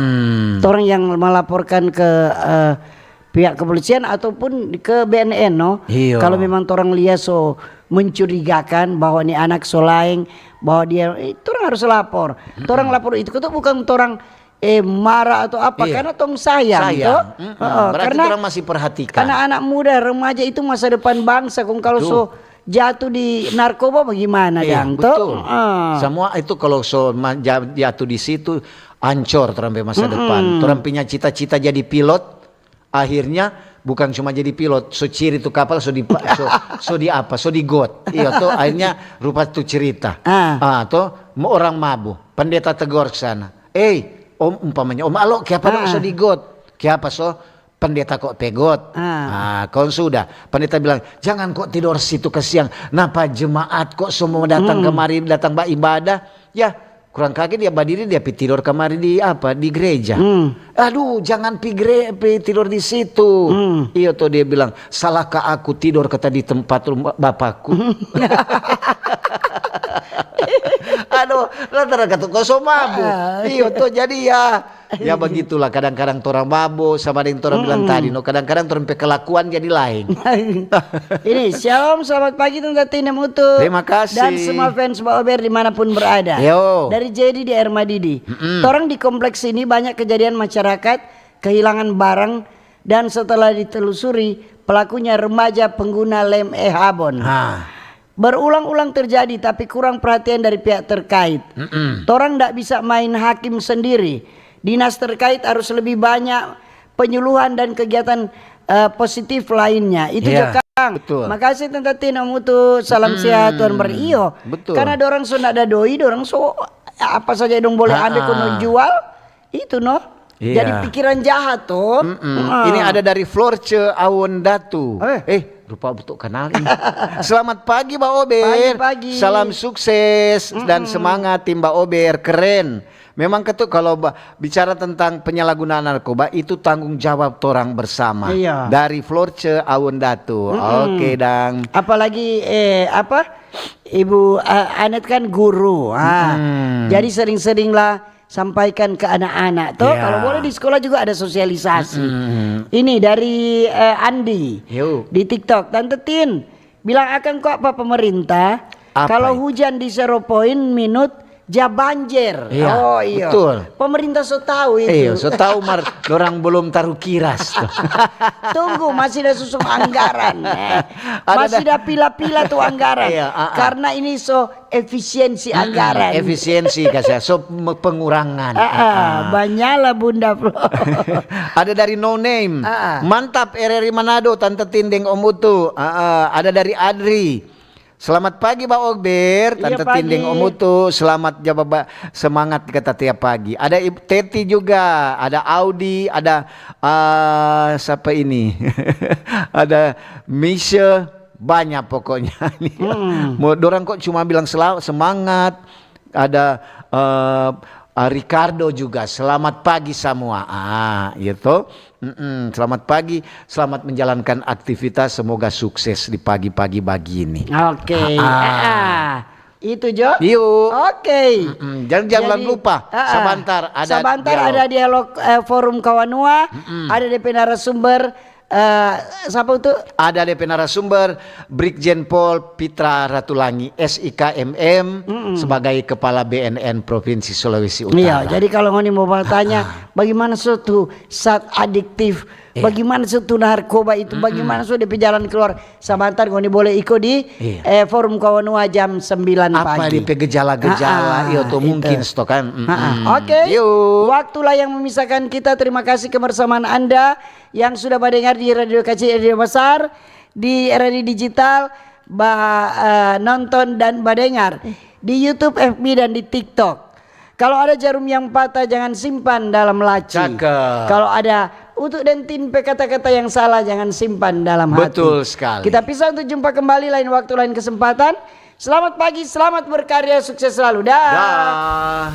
Torang yang melaporkan ke, eh, pihak kepolisian ataupun ke B N N, no? Iyo. Kalau memang torang lia so mencurigakan bahwa ni anak so laeng, bahwa dia, eh, torang harus lapor. Torang lapor itu, itu bukan torang, eh, marah atau apa, karena tong sayang, to. Berarti karena torang masih perhatikan. Anak-anak muda, remaja itu masa depan bangsa. Kong kalau so jatuh di narkoba, bagaimana dang, to? Betul. Semua itu kalau so ma-, ja-, jatuh di situ, ancor torang pe masa depan. Torang punya cita-cita jadi pilot, akhirnya bukan cuma jadi pilot, so ciri tu kapal, so di, so, so di apa, so di got. Iya to, akhirnya rupa tu cerita. Ah. Ah, to, mo orang mabu, pendeta tegor ke sana. "Eh, om, umpamanya, om Alo, kiapa dong so di got? Kiapa so pendeta kok pe got?" Ah. Ah, kong sudah, pendeta bilang, "Jangan kok tidor situ, kasiang. Napa jemaat kok semua datang kemari, datang baibadah?" Ya, kurang kage dia badiri, dia pi tidor kamari di apa, di gereja. "Aduh, jangan pi gere-, pi tidor di situ." Iyo to, dia bilang, "Salahkah aku tidor kata di tempat rumah bapakku?" Aduh, lantaran katu kosong mabu. Ah. Iyo to, jadi ya, ya begitulah, kadang-kadang torang mabo, sama deng torang bilang tadi, no, kadang-kadang torang pe kelakuan jadi laeng. Ini, shalom, selamat pagi Tanta Tin deng Utu. Terima kasih. Dan semua fans Baober dimanapun berada. Yo. Dari Jedi di Air Madidi. Torang di kompleks ini banyak kejadian masyarakat kehilangan barang dan setelah ditelusuri, pelakunya remaja pengguna lem e habon. Ah. Berulang-ulang terjadi, tapi kurang perhatian dari pihak terkait. Torang ndak bisa main hakim sendiri. Dinas terkait harus lebih banyak penyuluhan dan kegiatan, eh, positif lainnya. Itu jo, Kang. Betul. Makasih Tanta Tin, Om Utu. Salam sehat, Tuhan beri. Iyo. Betul. Karena dorang so ndak ada doi, dorang so apa saja dong boleh ambil, kono jual. Itu, no? Iya. Jadi pikiran jahat, to. Ini ada dari Florce Awon Datu. Eh. Eh, rupa betul kenal ini. Selamat pagi, Ba Ober. Pagi, pagi. Salam sukses dan semangat, tim Ba Ober. Keren. Memang ketuk kalau ba-, bicara tentang penyalahgunaan narkoba, itu tanggung jawab torang bersama. Iya. Dari Florce Awon Datu. Oke, dang. Apalagi, eh, apa? Ibu, eh, Anet kan guru. Ah. Jadi sering-seringlah sampaikan ke anak-anak, to. Iya. Kalau boleh di sekolah juga ada sosialisasi. Ini dari, eh, Andi di TikTok. "Tanta Tin, bilang akang kwa pa pemerintah, kalau hujan di Zero Point minut, ja banjer." Iya, oh, iya. Betul. Pemerintah so tahu itu. Iya, so tahu mar dorang belum taruh kiras tuh. Tunggu, masih ada susung anggaran. Eh, masih ada pila-pila tuh anggaran. Iya, ah, ah. Karena ini so efisiensi anggaran. Efisiensi, kasih so me-, pengurangan. Ah, ah, banyaklah Bunda Flo. Ada dari No Name. Ah, ah. "Mantap R R I Manado, Tanta Tin deng Om Utu." Ah, ah. Ada dari Adri. "Selamat pagi, Ba Ober, Tanta Tin deng Om Utu. Selamat jawab, semangat," kata tiap pagi. Ada Ibu Teti juga, ada Audi, ada, ah, siapa ini? Ada Misha. Banyak pokoknya nih. Mau dorang kok cuma bilang sela-, semangat. Ada, eh, ah, Ricardo juga, "Selamat pagi samua." Ah, gitu. Mm-mm, selamat pagi, selamat menjalankan aktivitas, semoga sukses di pagi-pagi bagini. Oke. Ah, ah. Ah, ah. Itu jo. Yuk. Oke. Mm-mm. Jangan, jangan lupa, ah, ah, sabantar ada dialog, eh, Forum Kawanua, ada depe narasumber, eh, sapa itu? Ada depe narasumber, Brigjen Pol Pitra Ratulangi, S I K M M, sebagai Kepala B N N Provinsi Sulawesi Utara. Iya, jadi kalau ngoni mau bertanya, ah, bagaimana so tu zat adiktif, iya, bagaimana so tu narkoba itu, bagaimana so depe jalan keluar, sabantar ngoni boleh iko di, iya, eh, Forum Kawanua jam sembilan pagi. Apa depe gejala-gejala, ah, ah, iya, atau itu mungkin stok kan. Ah, ah. Mm-mm. Oke. Yuk. Waktulah yang memisahkan kita. Terima kasih kebersamaan Anda yang sudah mendengar di Radio Kecil, Radio Besar, di R R I Digital, ba, eh, nonton dan badengar di YouTube, F B, dan di TikTok. Kalau ada jarum yang patah, jangan simpan dalam laci. Cakep. Kalau ada utuk dan tin pe kata-kata yang salah, jangan simpan dalam hati. Betul sekali. Kita pisah untuk jumpa kembali lain waktu, lain kesempatan. Selamat pagi, selamat berkarya, sukses selalu. Dah. Dah.